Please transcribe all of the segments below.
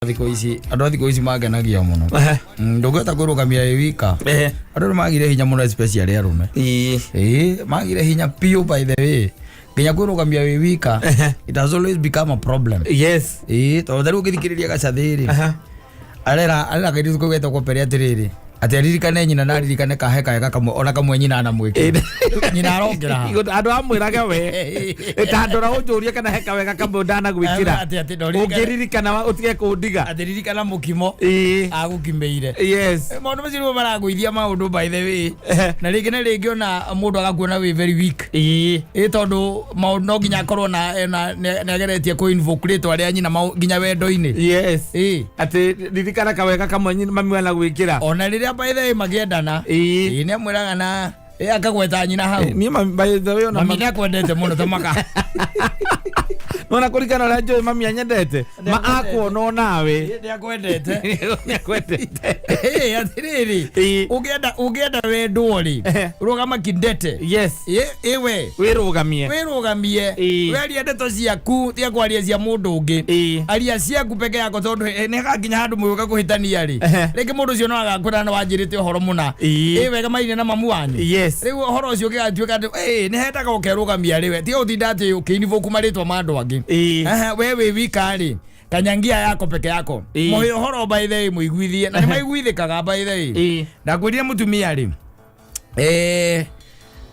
Thikũ ici andũ a thikũ ici mangenagia mũno. Ndũngĩhota kwĩrũgamia wĩ wika. Andũ nĩ magire hinya mũno, especially arũme. Ĩĩ, magire hinya piũ. By the way, nginya kwĩrũgamia wĩ wika, it has always become a problem. Ĩĩ, tondũ tarĩu ũngĩthikĩrĩria gacathĩ rĩ, arera kairĩtu kau getagwo Pere atĩrĩrĩ, atĩ aririkane nyina na aririkane kahe kaega kamwe ona kamwe nyina anamwĩkĩra. Nyina arongera ha? Andå amwä rage we tandora å njå rie kana heka wega kamwe ndanagwä kä ra. Atĩ ndũririkane- Å ngä ririkana å tige kå ndiga. Atĩ ririkana mũkimo agũkimĩire. Maũndũ macio nĩmo maragũithia maũndũ, by the way. Na rĩngĩ na rĩngĩ ona mũndũ agakuona wĩ very weak. Ĩ tondũ maũndũ no nginya akorwo na na nĩ ageretie kũ invoke rĩtwa rĩa nyina nginya wendo-inĩ. Atä ririkana kawega kamwe mami wanagwä kä ra. Ona rĩrĩa, by the way, makĩendana, ĩ nĩ amwĩraga na ĩ akagweta nyina hau. Niä mami, by the way, ona mami nĩ akwendete mũno ta maka. Nona kå ringana å rä a njå mami anyendete ma akuona o nawe. Nĩ akwendete. Nĩ akwendete. Ĩ atĩrĩrĩ, ũngĩenda wendwo rĩ, rũgama kindete. Ĩwe Wä rå gamie. Wĩrũgamie. Wearia ndeto ciaku, tiga kwaria cia mũndũ ũngĩ. Aria ciaku peke yako, tondũ nĩ hakinya handũ mũgĩũka kũhĩtania rĩ, rĩngĩ mũndũ ũcio no agakwĩra na wanjĩrĩte ũhoro mũna. Ĩ wega maine na mamu wanyu. Rĩu ũhoro ũcio ũgĩgatuĩka atĩ nĩ hendaga ũkerũgamia rĩ, tiga gũtinda atĩ ũkĩinvoke marĩtwa ma andũ angĩ. We wĩ wika rĩ, kanyangia yako peke yako. Mũhe ũhoro, by the way, mũiguithie na nĩ maiguithĩkaga, by the way. Ndakwĩrire mũtumia rĩ,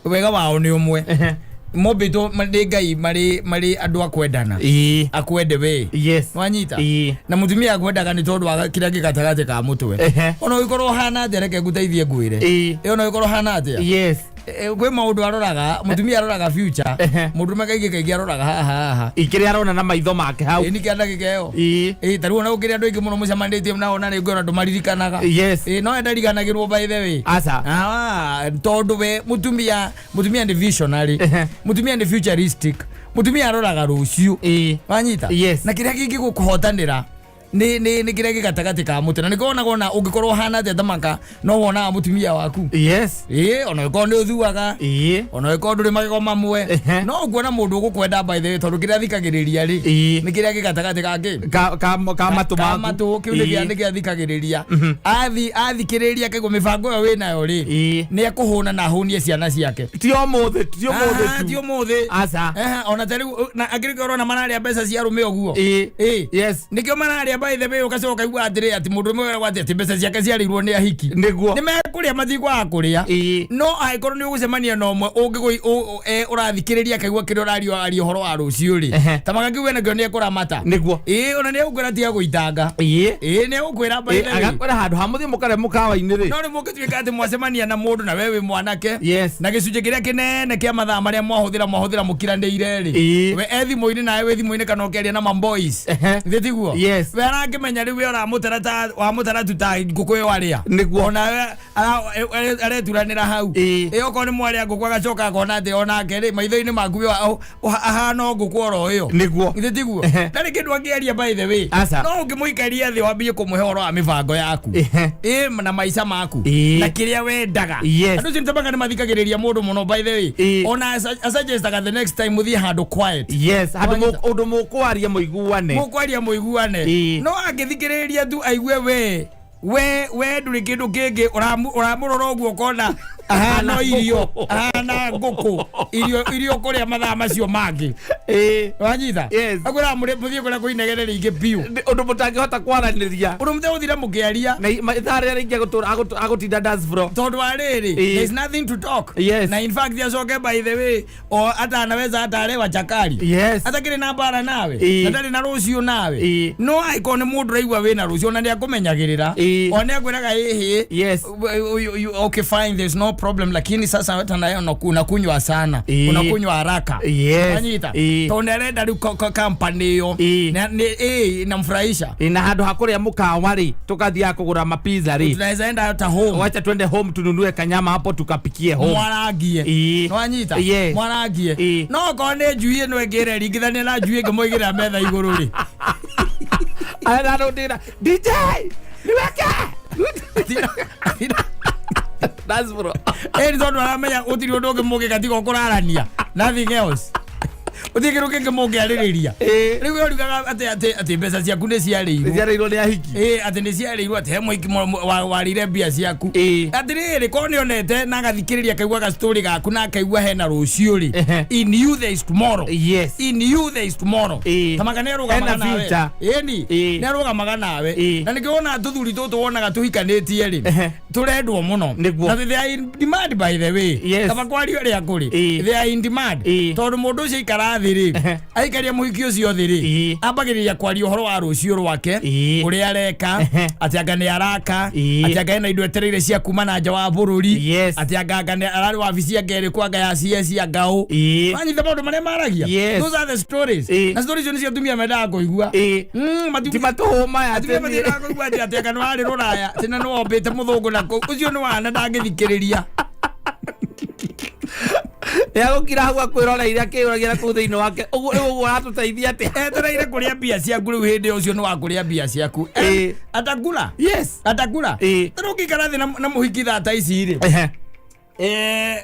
wega wao nĩ ũmwe, mombĩtwo nĩ Ngai marĩ andũ a kwendana. Akwende we. Wanyita? Na mũtumia akwendaga nĩ tondũ wa kĩrĩa gĩ gatagatĩ ka mũtwe. Ona ũngĩkorwo ũhana atĩa, reke ngũteithie ngwĩre. Ona ũngĩkorwo ũhana atĩa, kwĩ maũndũ aroraga. Mũtumia aroraga future. Mũndũrũme kaingĩ kaingĩ aroraga haha haha. Ikĩrĩa arona na maitho make hau. Ĩ nĩkĩ ndagĩka ĩyo. Ĩ tarĩu ona gũkĩrĩ andũ aingĩ mũno mũcemanĩtie nao na rĩngĩ ona ndũmaririkanaga. Ĩ no ndariganagĩrwo, by the way. Aca. Ah, tondũ we mũtumia nĩ visionary. Mũtumia nĩ futuristic. Mũtumia aroraga rũciũ. Wanyita? Yes. Na kĩrĩa kĩngĩ gũkũhotanĩra nĩ kĩrĩa gĩ gatagatĩ ka mũtĩ, na nĩkĩo wonaga ona ũngĩkorwo ũhana atĩa, tamaka no wonaga mũtumia waku. Ĩ ona ũngĩkorwo nĩ ũthuaga, ona ũngĩkorwo ndũrĩ magego mamwe, no ũkuona mũndũ ũgũkwenda, by the way, tondũ kĩrĩa athikagĩrĩria rĩ, nĩ kĩrĩa gĩ gatagatĩ ka kĩ Ka ka matũ ka maku. Matũ kĩu nĩ nĩkĩo athikagĩrĩria. Athikĩrĩria akaigua mĩbango ĩyo wĩnayo rĩ, nĩ ekũhũna na ahũnie ciana ciake. Ti ũmũthĩ, ti ũmũthĩ Ah, tu. ti ũmũthĩ. Aca. Ona ta rĩu na angĩrĩkĩo ũrona mararĩa mbeca cia arũme ũguo. Nĩkĩo mararĩa, by the way. Ũgacoka ũkaigua atĩrĩ, atĩ mũndũ ũmwe weragwo atĩ mbeca ciake ciarĩirwo nĩ ahiki. Nĩ mekũrĩa, matikwaga kũrĩa. No angĩkorwo nĩ ũgũcemania na ũmwe ũrathikĩrĩria akaigua kĩrĩa ũraria, aria ũhoro wa rũciũ rĩ, ta magakiuga nakĩo nĩ ekũramata. Ĩ ona nĩ egũkwĩra tiga gũitanga. Ĩ nĩ egũkwĩra, by the way. Agakwĩra handũ ha mũthiĩ mũkarĩa mũkawa-inĩ rĩ. No rĩu mũngĩtuĩka atĩ mwacemania na mũndũ na we wĩ mwanake, na gĩcunjĩ kĩrĩa kĩnene kĩa mathaa marĩa mwahũthĩra mũkiranĩire rĩ, we e thimũ-inĩ nawe wĩ thimũ-inĩ kana ũkĩaria na mamboys. Githĩ tiguo? Yes. We arakĩmenya rĩu we ũramũtara ta wamũtara tu ta ngũkũ ĩyo arĩa. Onawe areturanĩra hau. Ĩ okorwo nĩ mwarĩa ngũkũ, agacoka akona atĩ onake rĩ, maitho-inĩ maku we ahana o ngũkũ oro ĩyo. Githĩ tiguo? Ndarĩ kĩndũ angĩaria, by the way. Aca. No ũngĩmũikaria thĩ wambie kũmũhe ũhoro wa mĩbango yaku, ĩ na maica maku, na kĩrĩa wendaga. Andũ acio nĩtamaga nĩ mathikagĩrĩria mũndũ mũno, by the way. Ona asuggestaga the next time mũthiĩ handũ quiet. Yes, handũ Wanyita? ũndũ mũkwaria mũiguane. Mũkwaria mũiguane. No angĩthikĩrĩria tu aigue we ndũrĩ kĩndũ kĩngĩ, ũramũrora ũguo ũkona ahana irio, ahana ngũkũ irio kũrĩa mathaa macio mangĩ. Wanyita? Yes. Akwĩraga mũthiĩ kũrĩa kũinegene rĩingĩ biũ. Ũndũ mũtangĩhota kwaranĩria. Ũndũ mũtegũthira mũkĩaria. Na ithaa rĩrĩa rĩngĩ agũtinda dance floor. Tondũ wa rĩrĩ, there's nothing to talk. Na in fact acoke, by the way, o hata anaweza hata arewa chakari. Atakĩrĩ na mbara nawe, na ndarĩ na rũciũ nawe. No angĩkorwo nĩ mũndũ ũraigua wĩna rũciũ, ona nĩ akũmenyagĩrĩra. O nĩ akwĩraga ĩhĩ, okay, fine, there's no problem, lakini sasa hata nayo unakunywa sana, unakunywa haraka. Wanyita? Tondũ nĩ arenda rĩu company ĩyo. Inamfurahisha. Na handũ ha kũrĩa mũkawa rĩ, tũkathiaga kũgũra mapizza rĩ, tunaweza enda hata home. Wacha twende home tununue kanyama hapo tukapikie home. Mwarangie. Nwanyita? Yes. Mwarangie. No okorwo nĩ njui ĩno ĩngĩ ĩreringithania na njui ĩngĩ mũigĩrĩra metha igũrũ rĩ, Ararundira DJ niweke. That's bro. Ĩni tondũ aramenya gũtirĩ ũndũ ũngĩ mũngĩka tiga kũrarania, nothing else. Gũtirĩ kĩndũ kĩngĩ mũngĩarĩrĩria. Rĩu we ũriugaga atĩ mbeca ciaku nĩ ciarĩirwo. Ciarĩirwo nĩ ahiki. Ĩĩ, atĩ nĩ ciarĩirwo, atĩ he mũhiki warĩire mbia ciaku. Atĩrĩrĩ, korwo nĩ onete na agathikĩrĩria, akaigua gastory gaku na akaigua hena rũciũ rĩ, in you there is tomorrow. In you there is tomorrow. Tamaka nĩ arũgamaga Hena nawe. future. Ĩni, nĩ arũgamaga nawe. Na nĩkĩo wonaga tũthuri tũtũ wonaga tũhikanĩtie rĩ, turendwo muno. Na they are in demand, by the way. Kaba kwaria ũrĩa kũrĩ, they are in demand, tondũ mũndũ ũcio aikara thĩ rĩ, aikaria mũhiki ũcio thĩ rĩ, ambagĩrĩria kwaria ũhoro wa rũciũ rwake, ũrĩa areka, atĩ anga nĩ araka, atĩ anga ena indo etereire cia kuma na nja wa bũrũri, atĩ anga nĩ ararĩ wabici anga ĩrĩkũ, anga ya CS, anga ũ. Wanyita maũndũ marĩa maragia? Those are the stories. Na stories icio nĩcio atumia mendaga kũigua. Ti matũhũ maya. Atumia atĩ matiendaga kũigua atĩ anga nĩ warĩ rũraya, atĩ na nĩ wombĩte mũthũngũ na kũu ũcio nĩ wana ndangĩthikĩrĩria. Nĩ agũkira hau akwĩroreire akĩyũragia na kũu thĩinĩ wake, ũguo rĩu ũguo aratũteithia atĩa? Etereire kũrĩa mbia ciaku. Rĩu hĩndĩ ũcio nĩ wa kũrĩa mbia ciaku. Atakula. Atakula. Tarĩu ũngĩikara thĩ na mũhiki thaa ta ici rĩ,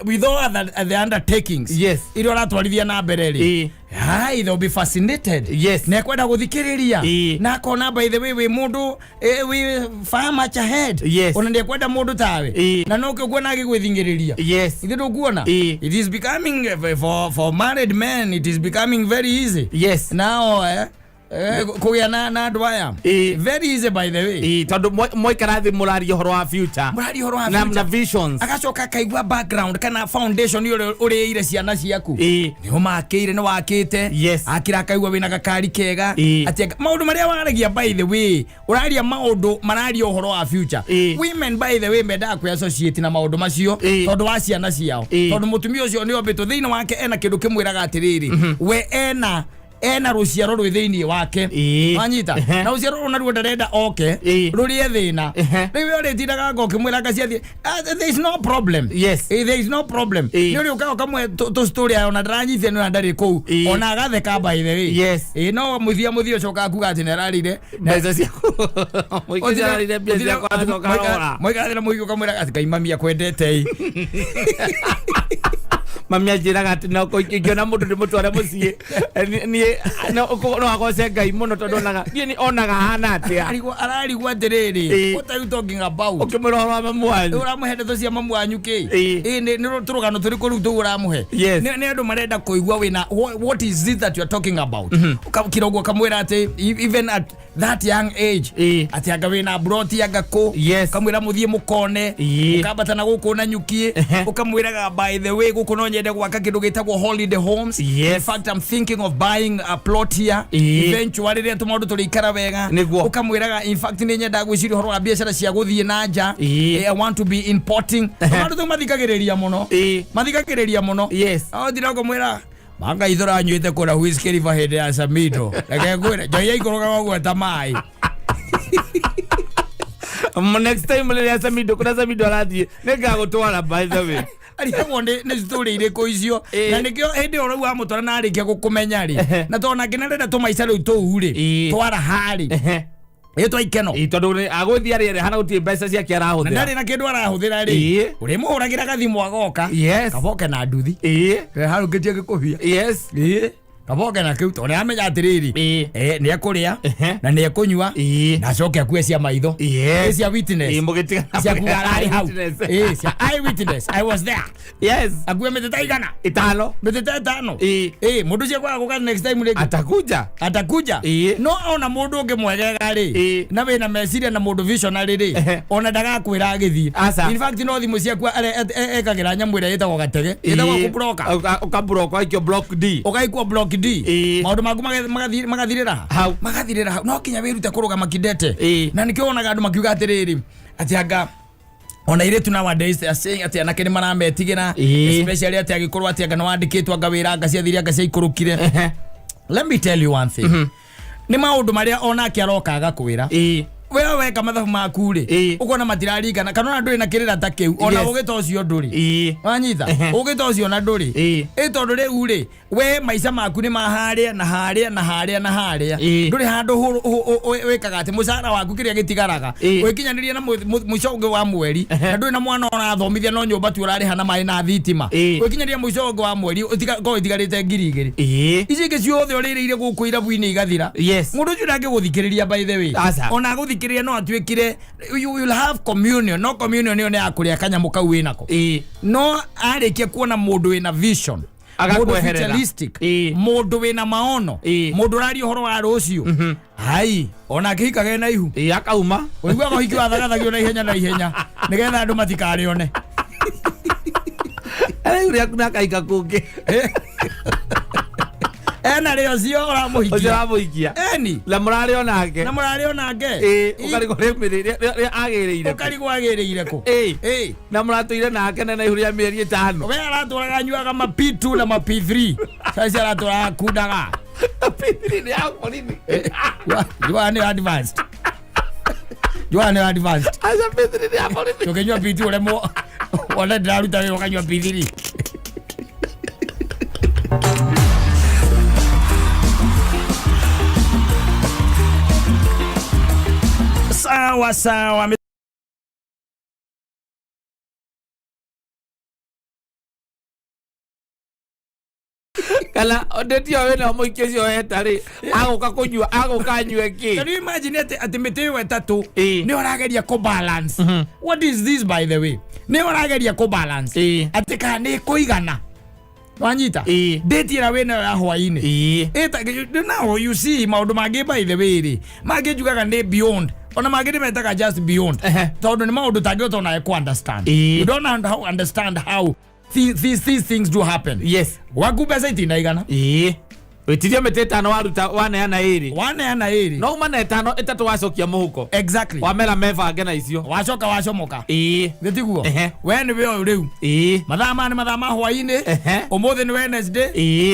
with all other, the undertakings iria ũratwarithia na mbere rĩ, hai, they'll be fascinated. Na ekwenda gũthikĩrĩria, na akona, by the way, wĩ mũndũ wĩ far much ahead. Ona nĩekwenda mũndũ tawe. Na no kĩo kuona agĩgwĩthingĩrĩria. Ithe ndũkuona? It is becoming for married men, it is becoming very easy now kũgĩa na andũ aya. Very easy, by the way. Tondũ mwaikara thĩ mũraria ũhoro wa future. Mũraria ũhoro wa na, future. Na visions. Agacoka akaigua background kana foundation ũrĩa ũrĩire ciana ciaku, nĩ ũmakĩire, nĩ wakĩte. Akĩra akaigua wĩna gakari kega. Atĩ maũndũ marĩa waragia, by the way, ũraria maũndũ mararia ũhoro wa future. Women, by the way, mendaga kwĩ associate na maũndũ macio tondũ wa ciana ciao, tondũ mũtumia ũcio nĩ ombĩtwo thĩinĩ wake ena kĩndũ kĩmwĩraga atĩrĩrĩ, we ena rũciaro rwĩ thĩinĩ wake. Wanyita? Na rũciaro rũu naruo ndarenda oke rũrĩe thĩna. Rĩu we ũrĩtindaga ngo ũkĩmwĩra nga ciathiĩ, there is no problem. There is no problem. Nĩ ũrĩ ũkaga ũkamwe tũ story ayo ona ndaranyitire nĩ ndarĩ kũu. Ona agatheka, by the way. No mũthia mũthia ũcokaga kuga atĩ nĩ ararĩire Mbeca ciaku. Mũingĩ ararĩire mbia ciaku acoka arora. Mũikarathĩra mũhiki ũkamwĩra atĩ Ngai mami akwendete ĩ. Mami anjĩraga atĩ no ingĩona mũndũ ndĩmũtware mũciĩ, niĩ no agoce Ngai mũno tondũ onaga niĩ onaga hana atĩa. Ararigwo atĩrĩrĩ, what are you talking about? Ũkĩmwĩra ũhoro wa mamu wanyu. Ũramũhe ndeto cia mamu wanyu kĩ? Ĩ nĩ tũrũgano tũrĩkũ rĩu tũu ũramũhe? Nĩ andũ marenda kũigua wĩna what is it that you are talking about? Ũkakira ũguo ũkamwĩra atĩ even at that young age, atĩ anga wĩna broti anga kũ. Ũkamwĩra mũthiĩ mũkone. Ũkambata na gũkũ na nyuki. Ũkamwĩraga, by the way, gũkũ no nyende gwaka kĩndũ gĩtagwo holiday homes. In fact, I'm thinking of buying a plot here eventually rĩrĩa tũmaũndũ tũrĩikara wega. Ũkamwĩraga, in fact, nĩ nyendaga gwĩciria ũhoro wa biacara cia gũthiĩ na nja. I want to be importing. Maũndũ tũu mathikagĩrĩria mũno. Mathikagĩrĩria mũno. Athira ũkamwĩra manga ithũra anyuĩte kũra whisky river hĩndĩ ya Samido, reke ngwĩre njohi yaikũrũkaga ũguo ta maĩ. Next time rĩrĩa Samido kũrĩa Samido arathiĩ nĩngagũtwara, by the way. Arigagwo nĩ story irĩkũ icio. Na nĩkĩo hĩndĩ ĩyo rĩu wamũtwara na arĩkia gũkũmenya rĩ, na tondũ nake nĩarenda tũmaica rĩu tũu rĩ, twara harĩ ĩ twa ikeno. Tondũ agũthiĩ arĩere hana gũtirĩ mbeca ciake Na arahũthĩra. Ndarĩ na kĩndũ arahũthĩra rĩ, ũrĩmũhũragĩra gathimũ agoka. Kaboke na nduthi harũkĩtie gĩkũbia. Kaboke na kĩu tondũ nĩamenya atĩrĩrĩ, nĩ ekũrĩa na nĩ ekũnyua na acoke akue cia maitho. Ĩ cia witness. Mũgĩtigana. Cia kuga ararĩ hau. Witness. Ĩ cia eye witness, I was there. Akue mĩtĩ ta igana. 5. Mĩtĩ ta 5. Ĩ. Ĩ mũndũ ũcio kwaga gũka next time rĩngĩ. Atakuja. Atakuja. No ona mũndũ ũngĩ mwegega rĩ, na wĩna meciria na mũndũ visionary rĩ, ona ndagakwĩra agĩthiĩ. Aca. In fact, no thimũ ciaku ekagĩra nyamũ ĩrĩa ĩtagwo gatege, ĩtagwo kũbloka. Ũkablock, waikio block D. Ũgaikwo block D. Maũndũ maku magathirĩra Hau. Magathirĩra hau. No kinya wĩrute kũrũgama kidete. Na nĩkĩo wonaga andũ makiuga atĩrĩrĩ, atĩ anga ona airĩtu nowadays they are saying atĩ anake nĩ marametigĩra, especially atĩ agĩkorwo atĩ anga nĩ wandĩkĩtwo anga wĩra anga ciathire anga ciaikũrũkire. Let me tell you one thing, nĩ maũndũ marĩa onake aroka agakwĩra. We weka mathabu maku rĩ, ũkona matiraringana kana ona ndũrĩ na kĩrĩra ta kĩu ona ũgĩ ta ũcio ndũrĩ. Wanyita? Ũgĩ ta ũcio ona ndũrĩ. Ĩ tondũ rĩu rĩ, we maica maku nĩ ma harĩa na harĩa na harĩa na harĩa. Ndũrĩ handũ wĩkaga atĩ mũcara waku kĩrĩa gĩtigaraga ũgĩkinyanĩria na mũico ũngĩ wa mweri, na ndũrĩ na mwana ũrathomithia, no nyũmba tu ũrarĩha na maĩ na thitima. Ũgĩkinyanĩria mũico ũngĩ wa mweri, ũkorwo ĩtigarĩte 2000. Ici ingĩ ciothe ũrĩrĩire gũkũ irabu-inĩ igathira. Mũndũ ũcio ndangĩgũthikĩrĩria, by the way. Aca. Ona agũthikĩrĩria no atuĩkire you will have communion, no communion ĩyo nĩ ya kũrĩa kanyamũ kau wĩnako. No arĩkia kuona mũndũ wĩna vision, mũndũ Agakweherera. futuristic, mũndũ wĩna maono, mũndũ ũraria ũhoro wa rũciũ, hai ona akĩhikage na ihu. Akauma. Ũiguaga ũhiki wathagathagio na ihenya na ihenya nĩgetha andũ matikarĩone. Rĩu rĩaku nakaika kũngĩ. Ena rĩ ũcio ũcio ũramũhikia. Ũramũhikia. Eni. Na mũrarĩ onake. Na mũrarĩ onake. Ũkarigwo rĩ agĩrĩire kũ. Ũkarigwo agĩrĩire kũ. Na mũratũire nake na ihu rĩa mĩeri 5. We aratũraga anyuaga ma P2 na ma P3, saici aratũraga kundaga. P3 nĩ ya borithi. Jua nĩ advanced, jua nĩ advanced. Aca, P3 nĩ ya borithi. Tũkĩnyua P2 ũremwo wona ndĩraruta wĩra, ũkanyua P3. Sawa sawa. Kana ndeti ĩyo wĩna mũingĩ ũcio weta rĩ, agũka kũnyua, agũka anyue kĩ? Can you imagine atĩ mĩtĩ ĩyo ĩtatũ nĩ ũrageria kũ balance? What is this, by the way? Nĩ ũrageria kũ balance atĩ kana nĩ kũigana, wanyita? Date ĩrĩa wĩnayo ya hwainĩ. Now you see, maũndũ mangĩ, by the way rĩ, mangĩ njugaga nĩ beyond, ona mangĩ nĩ metaga just beyond, tondũ nĩ maũndũ tangĩhota onawe ku understand. You don't understand how these things do happen. Gwaku mbeca itinaigana. Wĩtirie mĩtĩ 5, waruta waneana 2. Waneana 2. No uma na 5, 3 wacokia mũhuko. Wamera mebange na icio. Wacoka wacomoka. Gĩtiguo? Ehe. We nĩ we ũyũ rĩu. Mathaa maya nĩ mathaa ma hwainĩ. Ũmũthĩ nĩ Wednesday.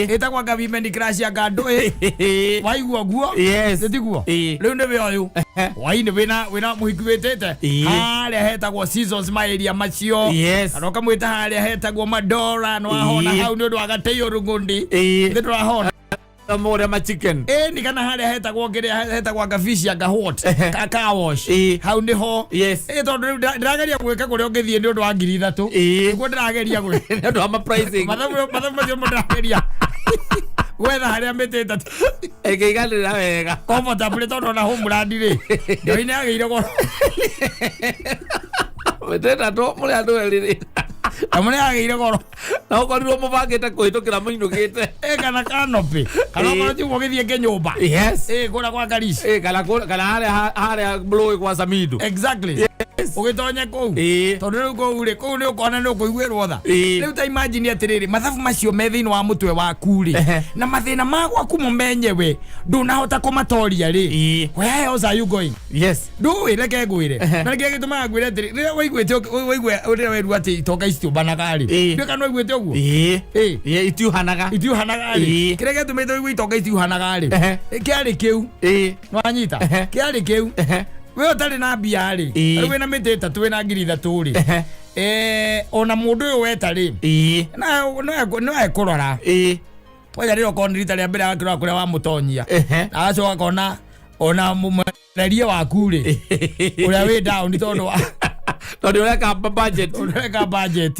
Ĩtagwo anga women crush, anga ndũĩ waigua ũguo. Gĩtiguo? Rĩu nĩ we ũyũ hwainĩ wĩna mũhiki wĩtĩte harĩa hetagwo Seasons, maĩria macio, kana ũkamwĩta harĩa hetagwo Madora, nĩ wahona? Hau nĩ ũndũ wa gatĩo rũng'ũndi. Nĩ ndũrahona? Mũrĩa ma chicken. Ĩni, kana harĩa hetagwo kĩrĩa hetagwo anga fish, anga what, ka car wash. Hau nĩho. Ĩ tondũ rĩu ndĩrageria gwĩka kũrĩa ũngĩthiĩ nĩ ũndũ wa 3000. Nĩguo ndĩrageria gwĩka. Nĩ ũndũ wa ma pricing. Mathabu macio mo ndĩrageria gwetha harĩa mĩtĩ 3 ĩngĩiganĩra wega. Comfortably, tondũ ona homeland rĩ, ndio nĩ yagĩire goro. Mĩtĩ 3 mũrĩ andũ erĩ rĩ. Na mũrĩ yagĩire goro. Na ũkorirwo mũbangĩte kũhĩtũkĩra mũinũkĩte. Ĩ kana canopy, kana okorwo tiguo ũgĩthiĩ kĩnyũmba. Ĩ kũrĩa kwa Karish. Kana harĩa Blue kwa Samido. Exactly, ũgĩtonye kũu. Tondũ rĩu kũu rĩ, kũu nĩ ũkona nĩ ũkũiguĩrwo tha. Rĩu ta imagine atĩrĩrĩ, mathabu macio me thĩinĩ wa mũtwe waku rĩ, na mathĩna ma gwaku mo menyewe ndũnahota kũmatoria rĩ, where else are you going? Ndũĩ, reke ngwĩre. Na nĩkĩo gĩtũmaga ngwĩre atĩrĩ, rĩrĩa waiguĩte waigua rĩrĩa werwo atĩ itonga icitiũmbanaga rĩ, ndũĩ kana waiguĩte ũguo? Itiuhanaga. Itiuhanaga rĩ, kĩrĩa gĩatũmĩte ũigue itonga itiuhanaga rĩ, kĩarĩ kĩu. Nwanyita? Kĩarĩ kĩu. We ũtarĩ na mbia rĩ, rĩu wĩna mĩtĩ 3, wĩna 3000 rĩ, ona mũndũ ũyũ weta rĩ, no ekũrora kwanja rĩrĩa okorwo nĩ rita rĩa mbere agakĩrora kũrĩa wamũtonyia, na agacoka akona ona mũmererie waku rĩ, ũrĩa wĩ down tondũ Tondũ ũreka budget. Tondũ ũreka budget.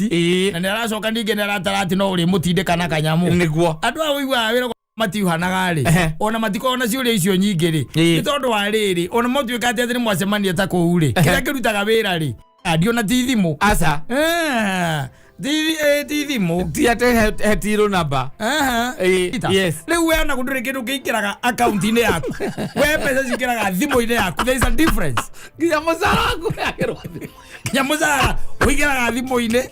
Na nĩ aracoka ningĩ nĩ aratara atĩ no ũrĩmũtindĩka na kanyamũ. Andũ aya ũiguaga wĩra matiuhanaga rĩ, ona matikoragwo na ciũria icio nyingĩ rĩ, nĩ tondũ wa rĩrĩ, ona motuĩka atĩ nĩ mwacemania ta kũu rĩ, kĩrĩa kĩrutaga wĩra rĩ, andio ti thimũ. Aca. Ti thimũ. Ti atĩ hetirwo namba. Ita. Rĩu we ona gũtirĩ kĩndũ kĩingĩraga akaunti-inĩ yaku, we mbeca cingĩraga thimũ-inĩ yaku. There is a difference. Nginya mũcara waku wagĩrwo. Nginya mũcara ũingĩraga thimũ-inĩ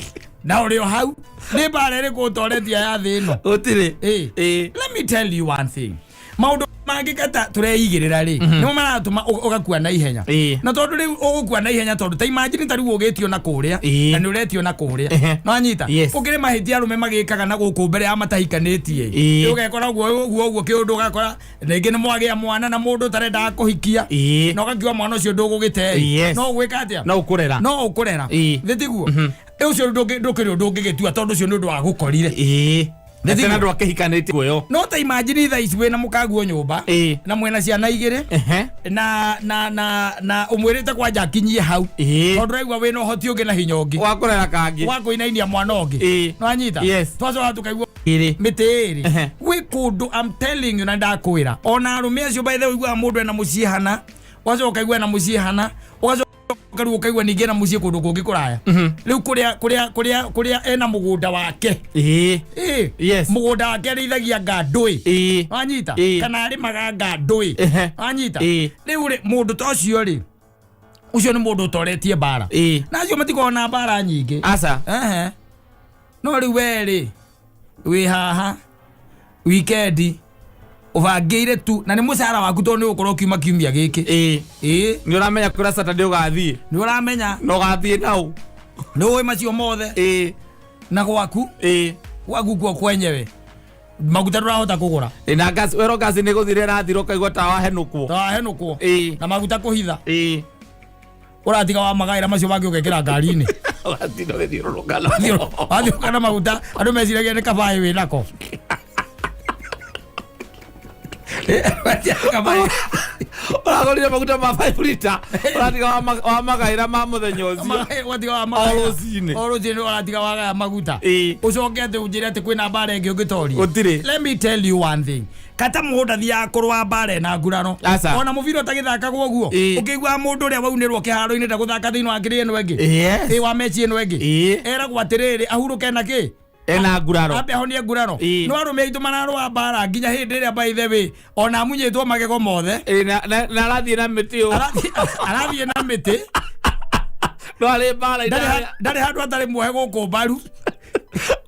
na ũrĩ o hau. Nĩ mbara ĩrĩkũ ũtoretie ya thĩ ĩno? Gũtirĩ. Let me tell you one thing. Maũndũ mangĩ kata tũreigĩrĩra rĩ, nĩmo maratũma ũgakua na ihenya. Na tondũ rĩu ũgũkua na ihenya, tondũ ta imagine ta rĩu ũgĩtio na kũrĩa na nĩ ũretio na kũrĩa. No anyita. Ũkĩrĩ mahĩtia arũme magĩkaga na gũkũ mbere ya matahikanĩtie. Ũgekora ũguo ũguo ũguo kĩũndũ, ũgakora rĩngĩ nĩ mwagĩa mwana na mũndũ ũtarendaga kũhikia, na ũgakiuga mwana ũcio ndũgũgĩte. No ũgwĩka atĩa? No ũkũrera. No ũkũrera. Thĩ tiguo? Ũcio ndũkĩrĩ ũndũ ũngĩgĩtua, tondũ ũcio nĩ ũndũ wa gũkorire. Nĩ tena andũ akĩhikanĩtie kuoyo. No ta imagine thaa ici wĩna mũkaguo nyũmba na mwĩna ciana igĩrĩ na ũmwĩrĩte kwanja akinyie hau, tondũ ũraigua wĩna ũhoti ũngĩ na hinya ũngĩ wa kũrera kangĩ, wa kũinainia mwana ũngĩ. Nĩwanyita? Yes. Twacoka tũkaigua ĩrĩ mĩtĩ ĩrĩ gwĩ kũndũ. I'm telling you, na ndakwĩra ona arũme acio, by the way, ũiguaga mũndũ ena mũciĩ hana, ũgacoka ũkaigua ena mũciĩ hana, ũgacoka rĩu ũkaigua ningĩ ena mũciĩ kũndũ kũngĩ kũraya, rĩu kũrĩa ena mũgũnda wake. Mũgũnda wake arĩithagia nga ndũĩ. Wanyita? Kana arĩmaga nga ndũĩ. Wanyita? Rĩu rĩ, mũndũ ta ũcio rĩ, ũcio nĩ mũndũ ũtoretie mbara. Na acio matikoragwo na mbara nyingĩ. Aca. Ehe. No rĩu we rĩ, wĩ haha wikendi ũbangĩire tu na nĩ mũcara waku, tondũ nĩ ũgũkorwo ũkiuma kiumia gĩkĩ. Nĩ ũramenya kũrĩa Saturday ũgathiĩ. Nĩ ũramenya. Na ũgathiĩ nau. Nĩ ũĩ macio mothe. Na gwaku, gwaku kuo kwenyewe maguta ndũrahota kũgũra. Na gas wero, gas nĩ gũthira ĩrathira, ũkaigua ta wahenũkwo. Tawahenũkwo. Na maguta kũhitha, ũratiga wa magaĩra macio mangĩ ũgekĩra ngari-inĩ. Ũgatinda ũgĩthiũrũrũka. Wathiũka na maguta, andũ meciragia nĩ kabaĩ wĩ nako. Kabaĩ. Ũragũrire maguta ma 5 liter, ũratiga wa magaĩra ma mũthenya ũcio. Watiga wa O magaĩra. rũcinĩ. O rũcinĩ ũratiga wagaya maguta. Ũcoke atĩ ũnjĩre atĩ kwĩna mbara ĩngĩ ũngĩtoria? Gũtirĩ. Let me tell you one thing, kata mũndũ athiaga kũrũa mbara ĩna nguraro. Aca. Ona mũbira ũtagĩthakagwo ũguo, ũkĩiguaga mũndũ ũrĩa waunĩrwo kĩharo-inĩ ndagũthaka thĩinĩ wa kĩrĩa ĩno ĩngĩ. Ĩ wa meci ĩno ĩngĩ, eragwo atĩrĩrĩ, ahurũke na kĩ? Ena nguraro. Ambe ahonie nguraro. No arũme aitũ mararũa mbara nginya hĩndĩ ĩrĩa, by the way, ona amunyĩtwo magego mothe. Na arathiĩ na mĩtĩ ũũ. Arathiĩ na mĩtĩ. No arĩ mbara. Ndarĩ handũ atarĩ muohe gũkũ mbaru.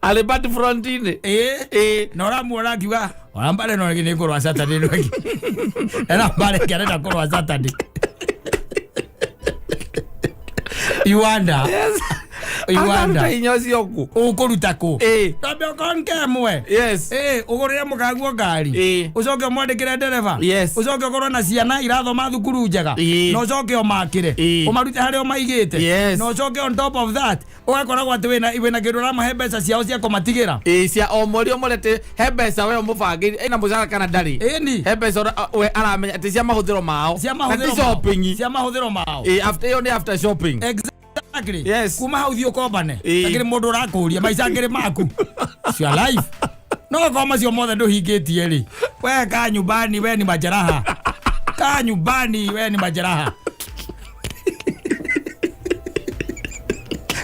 Arĩ bat front-inĩ. Na ũramuona akiuga ona mbara ĩno ĩngĩ nĩ kũrũa Saturday ĩno ĩngĩ, ena mbara ĩngĩ arenda kũrũa Saturday. You wonder. You Akaruta wonder. hinya ũcio kũ? Ũkũruta kũ? Tambe ũkonke ĩmwe. Ũgũrĩre mũkaguo ngari. Ũcoke ũmwandĩkĩre ndereba. Ũcoke ũkorwo na ciana irathoma thukuru njega. Na ũcoke ũmakĩre. Ũmarute harĩa ũmaigĩte. Na ũcoke on top of that ũgakoragwo atĩ wĩna kĩndũ ũramahe, mbeca ciao cia kũmatigĩra. Cia o mweri, o mweri, atĩ he mbeca we ũmũbangĩire, ĩna mũcara kana ndarĩ. He mbeca we aramenya atĩ cia mahũthĩro mao. Cia Na mahũthĩro ti mao. shopping. Cia mahũthĩro mao. After ĩyo nĩ after shopping. Exactly. Kuma hau thiĩ ũkombane. Akĩrĩ mũndũ ũrakũria maica ngĩrĩ maku. It's your life. No okorwo macio mothe ndũhingĩtie rĩ, we kaa nyumbani, we ni majeraha. Kaa nyumbani, we ni majeraha.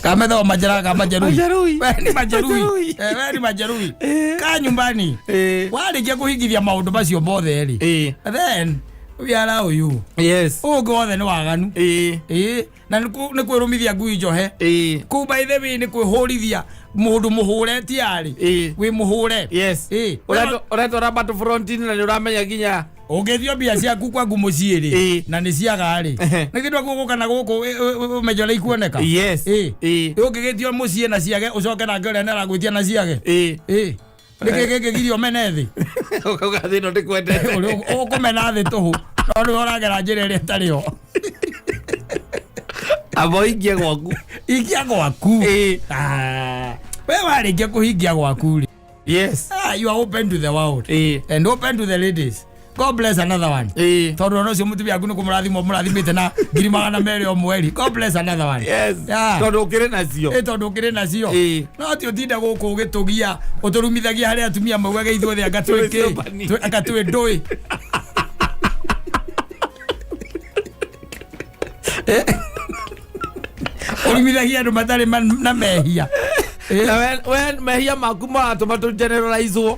Kamethagwo majeraha ka majeruhi. Majeruhi. We ni majeruhi. Majeruhi. We ni majeruhi. Kaa nyumbani. Warĩkia kũhingithia maũndũ macio mothe rĩ, then we allow you. Ũngĩ wothe nĩ waganu. Na nĩ kwĩrũmithia ngui njohe. Kuu, by the way, nĩ kwĩhũrithia mũndũ mũhũre tiarĩ. Wĩ mũhũre. Ũretwara battle front-inĩ na nĩ ũramenya nginya Ũngĩthio mbia ciaku kwaku mũciĩ rĩ, na nĩ ciaga rĩ, nĩ kĩndũ gũka na gũkũ ũmenye ũrĩa ikuoneka. Ũngĩgĩtio mũciĩ na ciage, ũcoke nake ũrĩa nĩ aragwĩtia na ciage. Nĩkĩ gĩkĩ girio mene thĩ? Ũkauga thĩ ĩno ndĩkwendete. Ũkũmena thĩ tũhũ, no nĩwe ũragera njĩra ĩrĩa ĩtarĩ yo. Amba ũhingie gwaku. Hingia gwaku. Ah, we warĩkia kũhingia gwaku rĩ, you are open to the world and open to the ladies. God bless another one. Tondũ ona ũcio mũtumia waku nĩ kũmũrathima mũrathimĩte na 200,000 o mweri. God bless another one. Tondũ ũkĩrĩ nacio. Tondũ ũkĩrĩ nacio. No ti ũtinde gũkũ ũgĩtũgia, ũtũrumithagia harĩ atumia maugage ithuothe anga twĩ Twĩ kĩ? company. Anga twĩ ndũĩ. Ũrumithagia andũ matarĩ na mehia. Na we mehia maku maratũma tũ generalize-wo.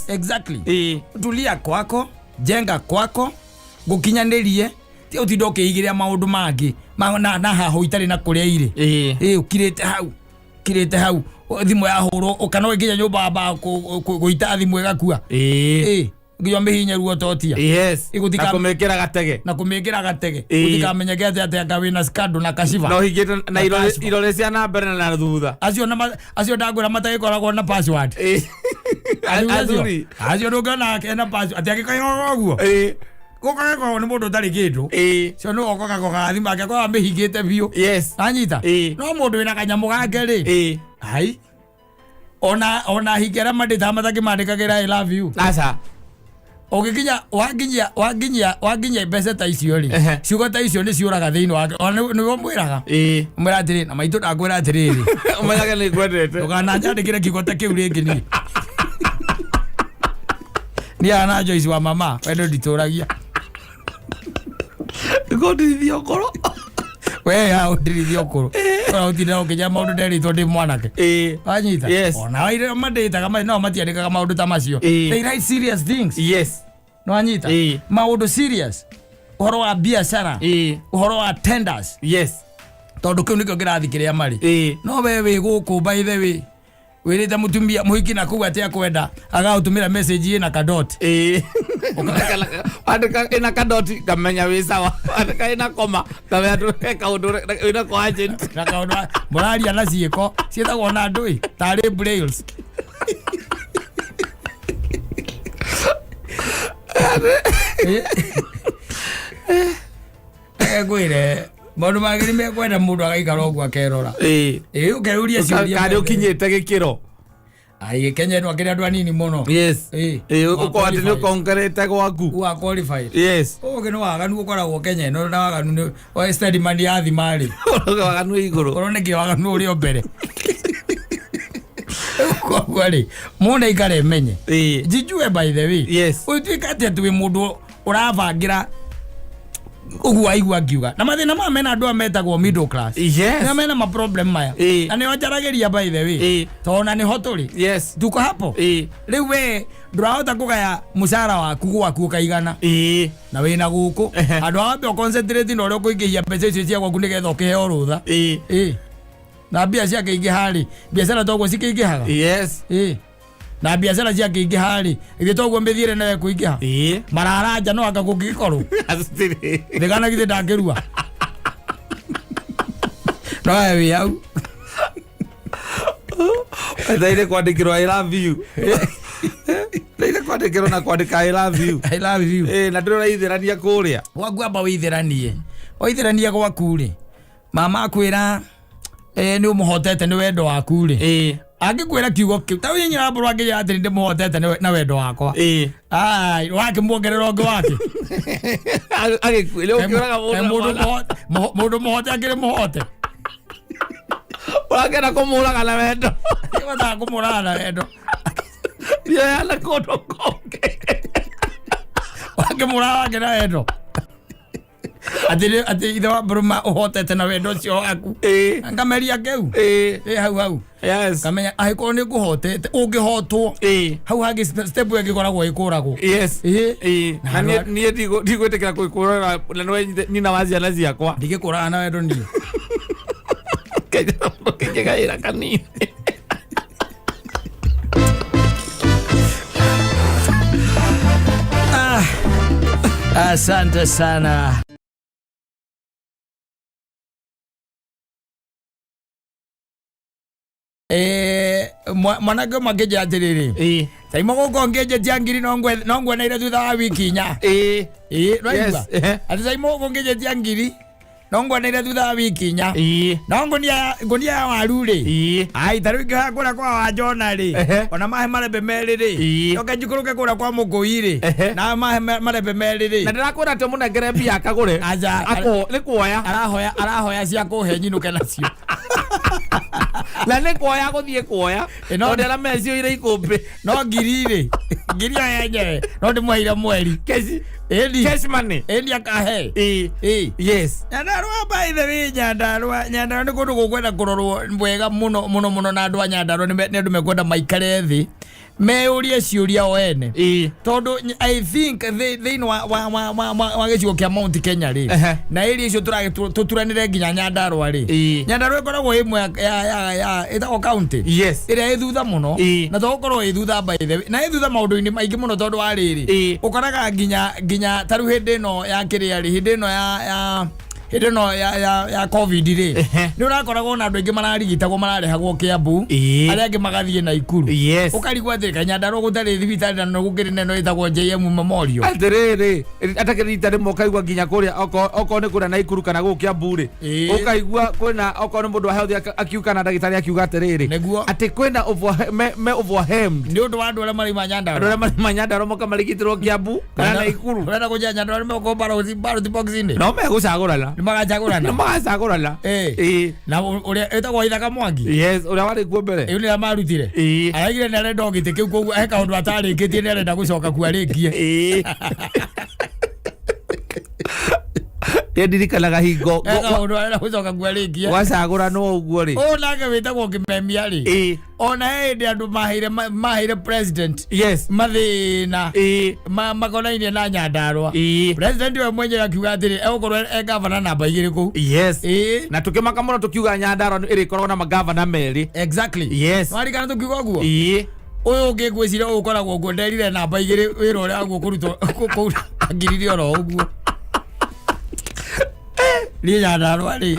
Exactly. Tulia kwako, jenga kwako, gũkinyanĩrie, ti ũtinde ũkĩigĩrĩra maũndũ mangĩ na hahũ itarĩ na kũrĩa irĩ. Ũkirĩte hau, ũkirĩte hau, thimũ yahũrwo ũkana ũgĩkinya nyũmba wambaga gũita thimũ ĩgakua. Nginya ũmĩhinye ruototia. Yes. Ĩgũtika- Na kũmĩkĩra gatege. Na kũmĩkĩra gatege. Ĩĩ. Gũtikamenyeke atĩ atĩ anga wĩna scandal na kashiba. Na ũhingĩte na irore kashiba. irore cia na mbere na thutha. Acio na acio ndangwĩra matagĩkoragwo na password. Ĩĩ. Athuri acio. Athuri. Acio ndũngĩona ena password atĩ angĩkoiga ũguo. Ĩĩ. Gũkagĩkorwo nĩ mũndũ ũtarĩ kĩndũ. Ĩĩ. Cio nĩ okogakoga thimũ ake akoragwo amĩhingĩte biũ. Yes. Anyita. Ĩĩ. No mũndũ wĩna kanyamũ gake rĩ. Ĩĩ. Ai. Ona hingi arĩa mandĩtaga matakĩmandĩkagĩra I love you. Aca. Ũgĩkinya wakinyia wakinyia wakinyia mbeca ta icio rĩ. Ciugo ta icio nĩ ciũraga thĩinĩ wake. Ona nĩwe ũmwĩraga. Ĩĩ. Ũmwĩra atĩrĩ na maitũ ndakwĩra atĩrĩrĩ. Ũmenyage nĩ ngwendete. Ndũkananjandĩkĩre kiugo ta kĩu rĩngĩ niĩ. Niĩ haha na Joyce wa mama wendo nditũragia. Ngũndirithia ũkũrũ. We ha ũndirithia ũkũrũ. Ora ũtinda ũkĩnja maũndũ nderĩtwo ndĩ mwanake. Ĩĩ. Wanyita? Yes. Ona aire mandĩtaga no matiandĩkaga maũndũ ta macio. Ĩĩ. They write serious things. Yes. Nĩwanyita? Ĩĩ. Maũndũ serious. Ũhoro wa biacara. Ĩĩ. Ũhoro wa tenders. Yes. Tondũ kĩu nĩkĩo kĩrathi kĩrĩa marĩ. Ĩĩ. No we wĩ gũkũ by the way. Wĩrĩte mũtumia mũhiki na kũu atĩ akwenda agagũtũmĩra message ĩna kadot. Ĩĩ. Andĩka ĩna kadoti ngamenya wĩ sawa. Andĩka ĩna koma ngamenya he kaũndũ wĩna ko agent. Na kaũndũ mũraria na ciĩko ciĩtagwo na ndũĩ tarĩ brails. Ngwĩre maũndũ mangĩ nĩ mekwenda mũndũ agaikara ũguo akerora. Ĩĩ. Ĩĩ ũkeyũria ciũria. Karĩ ũkinyĩte gĩkĩro. Ai Kenya ĩno akĩrĩ andũ anini mũno. Yes. Ĩĩ. Ĩĩ ũkorwo atĩ nĩ ũkongerete gwaku. Who are qualified. Yes. Ũngĩ nĩ waganu ũkoragwo Kenya ĩno na waganu nĩ wa steady man ya thima rĩ. Waganu wĩ igũrũ. Korwo nĩkĩ waganu ũrĩ o mbere. Koguo rĩ mũndũ aikare emenye. Ĩĩ. Njijue by the way. Yes. Ũtuĩka atĩ atĩ wĩ mũndũ ũrabangĩra ũguo aigua ngiuga na mathĩna maya mena andũ aya metagwo middle class. Yes. Nĩo mena ma problem maya. Ĩĩ. Na nĩo njaragĩria by the way. Ĩĩ. Tondũ na nĩho tũrĩ. Yes. Tuko hapo. Ĩĩ. Rĩu we ndũrahota kũgaya mũcara waku gwaku ũkaigana Ĩĩ. na wĩna gũkũ Ehe. handũ ha wambe ũconcentrate na ũrĩa ũkũingĩhia mbeca icio cia gwaku nĩgetha ũkĩheo rũtha. Ĩĩ. Ĩĩ. Na mbia ciakĩingĩha rĩ biacara toguo cikĩingĩhaga. Yes. Ĩĩ. Na biacara ciakĩingĩha rĩ ithuĩ toguo mĩthiĩre nayo ĩkũingĩha. Ĩĩ. Mararanja no anga kũngĩgĩkorwo Acirĩ. thĩgana githĩ ndangĩrua no we wĩ hau. Etereire kwandĩkĩrwo I love you. Etereire kwandĩkĩrwo na kwandĩka I love you. I love you. Ĩĩ na ndũrĩ ũraithĩrania kũrĩa. Gwaku amba wĩithĩranie waithĩrania gwaku rĩ mama akwĩra nĩ ũmũhotete nĩ wendo waku rĩ. Ĩĩ. Angĩkwĩra kiugo kĩu ta ũyũ nyina mbũrũ angĩnjĩra atĩrĩ ndĩmũhotete na wendo wakwa. Ĩĩ. Ai wakĩmuongerera ũngĩ wake. Agĩkuĩra ũkĩũraga Mũndũ mũndũ. mũndũ mũhote akĩrĩ mũhote. Ũrakena kũmũraga na wendo. Nĩhotaga kũmũraga na wendo. Yoyana kũndũ kũngĩ. Wakĩmũraga wake na wendo. Atĩ atĩ ithe wa mbũrũ ũhotete na wendo ũcio waku. Ĩĩ. Ngameria kĩu. Ĩĩ. Ĩ hau hau. Yes. Ngamenya angĩkorwo nĩ ngũhotete ũngĩhotwo. Ĩĩ. Hau hangĩ step ĩngĩ ĩkoragwo ĩkũragwo. Yes. Ĩĩ. Ĩĩ. Na niĩ ndigwĩtĩkĩra kwĩkũrana na nĩwe nyina wa ciana ciakwa. Ndingĩkũraga na wendo niĩ. Kĩgaĩra kanini. Asante sana. Mwanake ũmwe akĩnjĩra atĩrĩrĩ Ĩĩ. taima gũkũ ngĩnjĩtia ngiri no ngweneire thutha wa wiki inya. Ĩĩ. Ĩĩ, nĩwaigua? Yes, ehe. Atĩ taima gũkũ ngĩnjĩtia ngiri no ngweneire thutha wa wiki inya. Ĩĩ. No ngũnia ya waru rĩ. Ĩĩ. Ai ta rĩu ingĩoya kũrĩa kwa Wanjona rĩ Ehe. ona mahe marembe merĩ rĩ Ĩĩ. njoke njikũrũke kũrĩa kwa Mũkũi rĩ Ehe. na mahe marembe merĩ Na rĩ ndĩrakwĩra atĩ ũmũnengere mbia akagũre. Aca. Nĩ kuoya. Arahoya cia kũhe nyinũke nacio. Na nĩ kuoya gũthiĩ kuoya. Ĩno- Tondũ aramecioire ikũmbĩ. No ngiri rĩ ngiri ĩyo yenyewe no ndĩmũheire mweri. Cash. Ĩni. Cash money. Ĩni akahe. Ĩĩ. Ĩĩ. Yes. Nyandarua by the way Nyandarua Nyandarua nĩ kũndũ gũkwenda kũrorwo wega mũno mũno mũno na andũ a Nyandarua nĩ andũ mekwenda maikare thĩ Meyũrie ciũria o ene. Tondũ I think thĩinĩ wa gĩcigo kĩa Mount Kenya rĩ, na area icio tũturanĩre nginya Nyandarua rĩ, Nyandarua ĩkoragwo ĩmwe ya ĩtagwo county ĩrĩa ĩ thutha mũno, na to gũkorwo ĩ thutha, by the way, na ĩ thutha maũndũ-inĩ maingĩ mũno, tondũ wa rĩrĩ, ũkoraga nginya ta rĩu hĩndĩ ĩno ya kĩrĩa rĩ, hĩndĩ ĩno ya hĩndĩ ĩno ya COVID rĩ, nĩ ũrakoragwo na andũ aingĩ mararigitagwo, mararehagwo Kiambu, arĩa angĩ magathiĩ Naikuru. Ũkarigwo atĩrĩ, kaĩ Nyandarua gũtarĩ thibitarĩ na no gũkĩrĩ na ĩno ĩtagwo JM Memorial? Atĩrĩrĩ, atakĩrĩ rita rĩmwe ũkaigua nginya kũrĩa okorwo nĩ kũrĩa Naikuru kana gũkũ Kiambu rĩ, ũkaigua kwĩna, okorwo nĩ mũndũ wa health akiuga na ndagĩtarĩ akiuga atĩrĩrĩ, atĩ kwĩna me overwhelmed nĩ ũndũ wa andũ arĩa maraima andũ Nyandarua. Arĩa marĩ Nyandarua moka marigitĩrwo Kiambu kana Naikuru. Ũrenda kũnjĩra Nyandarua nĩ megũkorwo ballot box-inĩ? No megũcagũrana. Nĩ magacagũrana. Nĩ magacagũrana. Na ũrĩa ĩtagwo Ithaka Mwangi. Yes, ũrĩa warĩ kuo mbere. Ĩyo nĩrĩa marutire. Araigire nĩ arenda o gĩtĩ kĩu, koguo he kaũndũ atarĩkĩtie, nĩ arenda gũcoka kuo arĩkie. Niĩ ndirikanaga hingo He kaũndũ arenda gũcoka kuo arĩkie. Gwacagũranwo ũguo rĩ. Ũyũ nake wĩtagwo Kĩmemia rĩ, ona he hĩndĩ andũ maheire president mathĩna makonainie na Nyandarua. President we mwenyewe akiuga atĩrĩ, egũkorwo e gavana namba 2 kũu. Na tukĩmaka mũno tukiuga Nyandarua ĩrĩkoragwo na magavana merĩ. Warikana tũkiuga ũguo? Ĩĩ. Ũyũ ũngĩ ngwĩciria ũyũ ũkoragwo nguo nderire namba 2 wĩra ũrĩa waguo kũrutwo kũu, angiririe oro ũguo. Niĩ Nyandarua rĩ,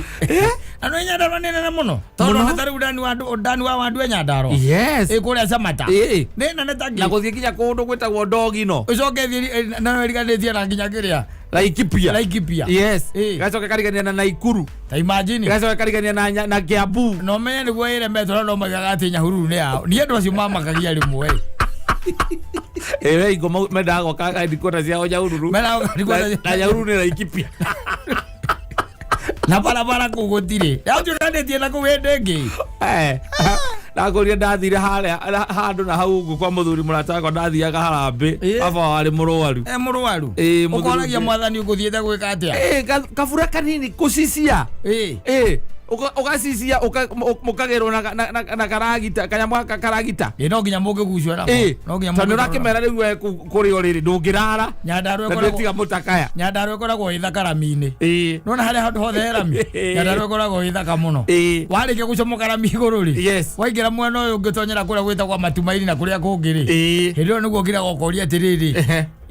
na nĩ Nyandarua nĩ nene mũno, tondũ Mũno. ona ta rĩu ndani wa andũ, ndani wa wandu e Nyandarua ĩ kũrĩa Samata nĩ nene ta Na ngĩ gũthiĩ nginya kũndũ gwĩtagwo Ndogino. Ũcoke thiĩ na ĩriganĩtie na nginya kĩrĩa, Laikipia. Laikipia. Gacoka karigania na Naikuru. Ta imagine. Gacoka karigania na Kiambu. Na ũmenye nĩguo ĩremetwo, na no maigaga atĩ Nyahururu nĩ yao. Niĩ andũ acio mamakagia rĩmwe. Ĩĩ, hingo mendaga gwaka headquarters ciao Nyahururu. Mendaga gwaka headquarters. Na Nyahururu nĩ Laikipia. Na barabara kũu gũtirĩ, yatuĩkanĩtie na kũu hĩndĩ ĩngĩ. Ndakũria ndathire harĩa handũ na hau ũguo kwa mũthuri mũrata wakwa, ndathiaga harambĩ. Baba warĩ mũrwaru. E mũrwaru. Ĩĩ, mũthuri ũkoragia ũngĩ. Mwathani, ũgũthiĩte gwĩka atĩa? Ĩĩ, kabura kanini kũcicia. Ĩĩ, ũgacicia mũkagĩrwo na karagita, kanyamũ gaka karagita. Ĩ, no nginya mũngĩgucio nako. No nginya Tondũ mũngĩtwarwo. ũrakĩmera rĩu we kũrĩ o rĩrĩ ndũngĩrara Nyandarua na ĩkoragwo ndwĩtiga mũtakaya. Nyandarua ĩkoragwo ĩ thaka rami-inĩ. Nona harĩa handũ hothe he rami, Nyandarua ĩkoragwo ĩ thaka mũno. Warĩkia gũcomoka rami igũrũ rĩ, waingĩra mwena ũyũ ũngĩtonyera kũrĩa gwĩtagwo Matumaini na kũrĩa kũngĩ rĩ, hĩndĩ ĩyo nĩguo ngiraga ũkoria atĩrĩrĩ,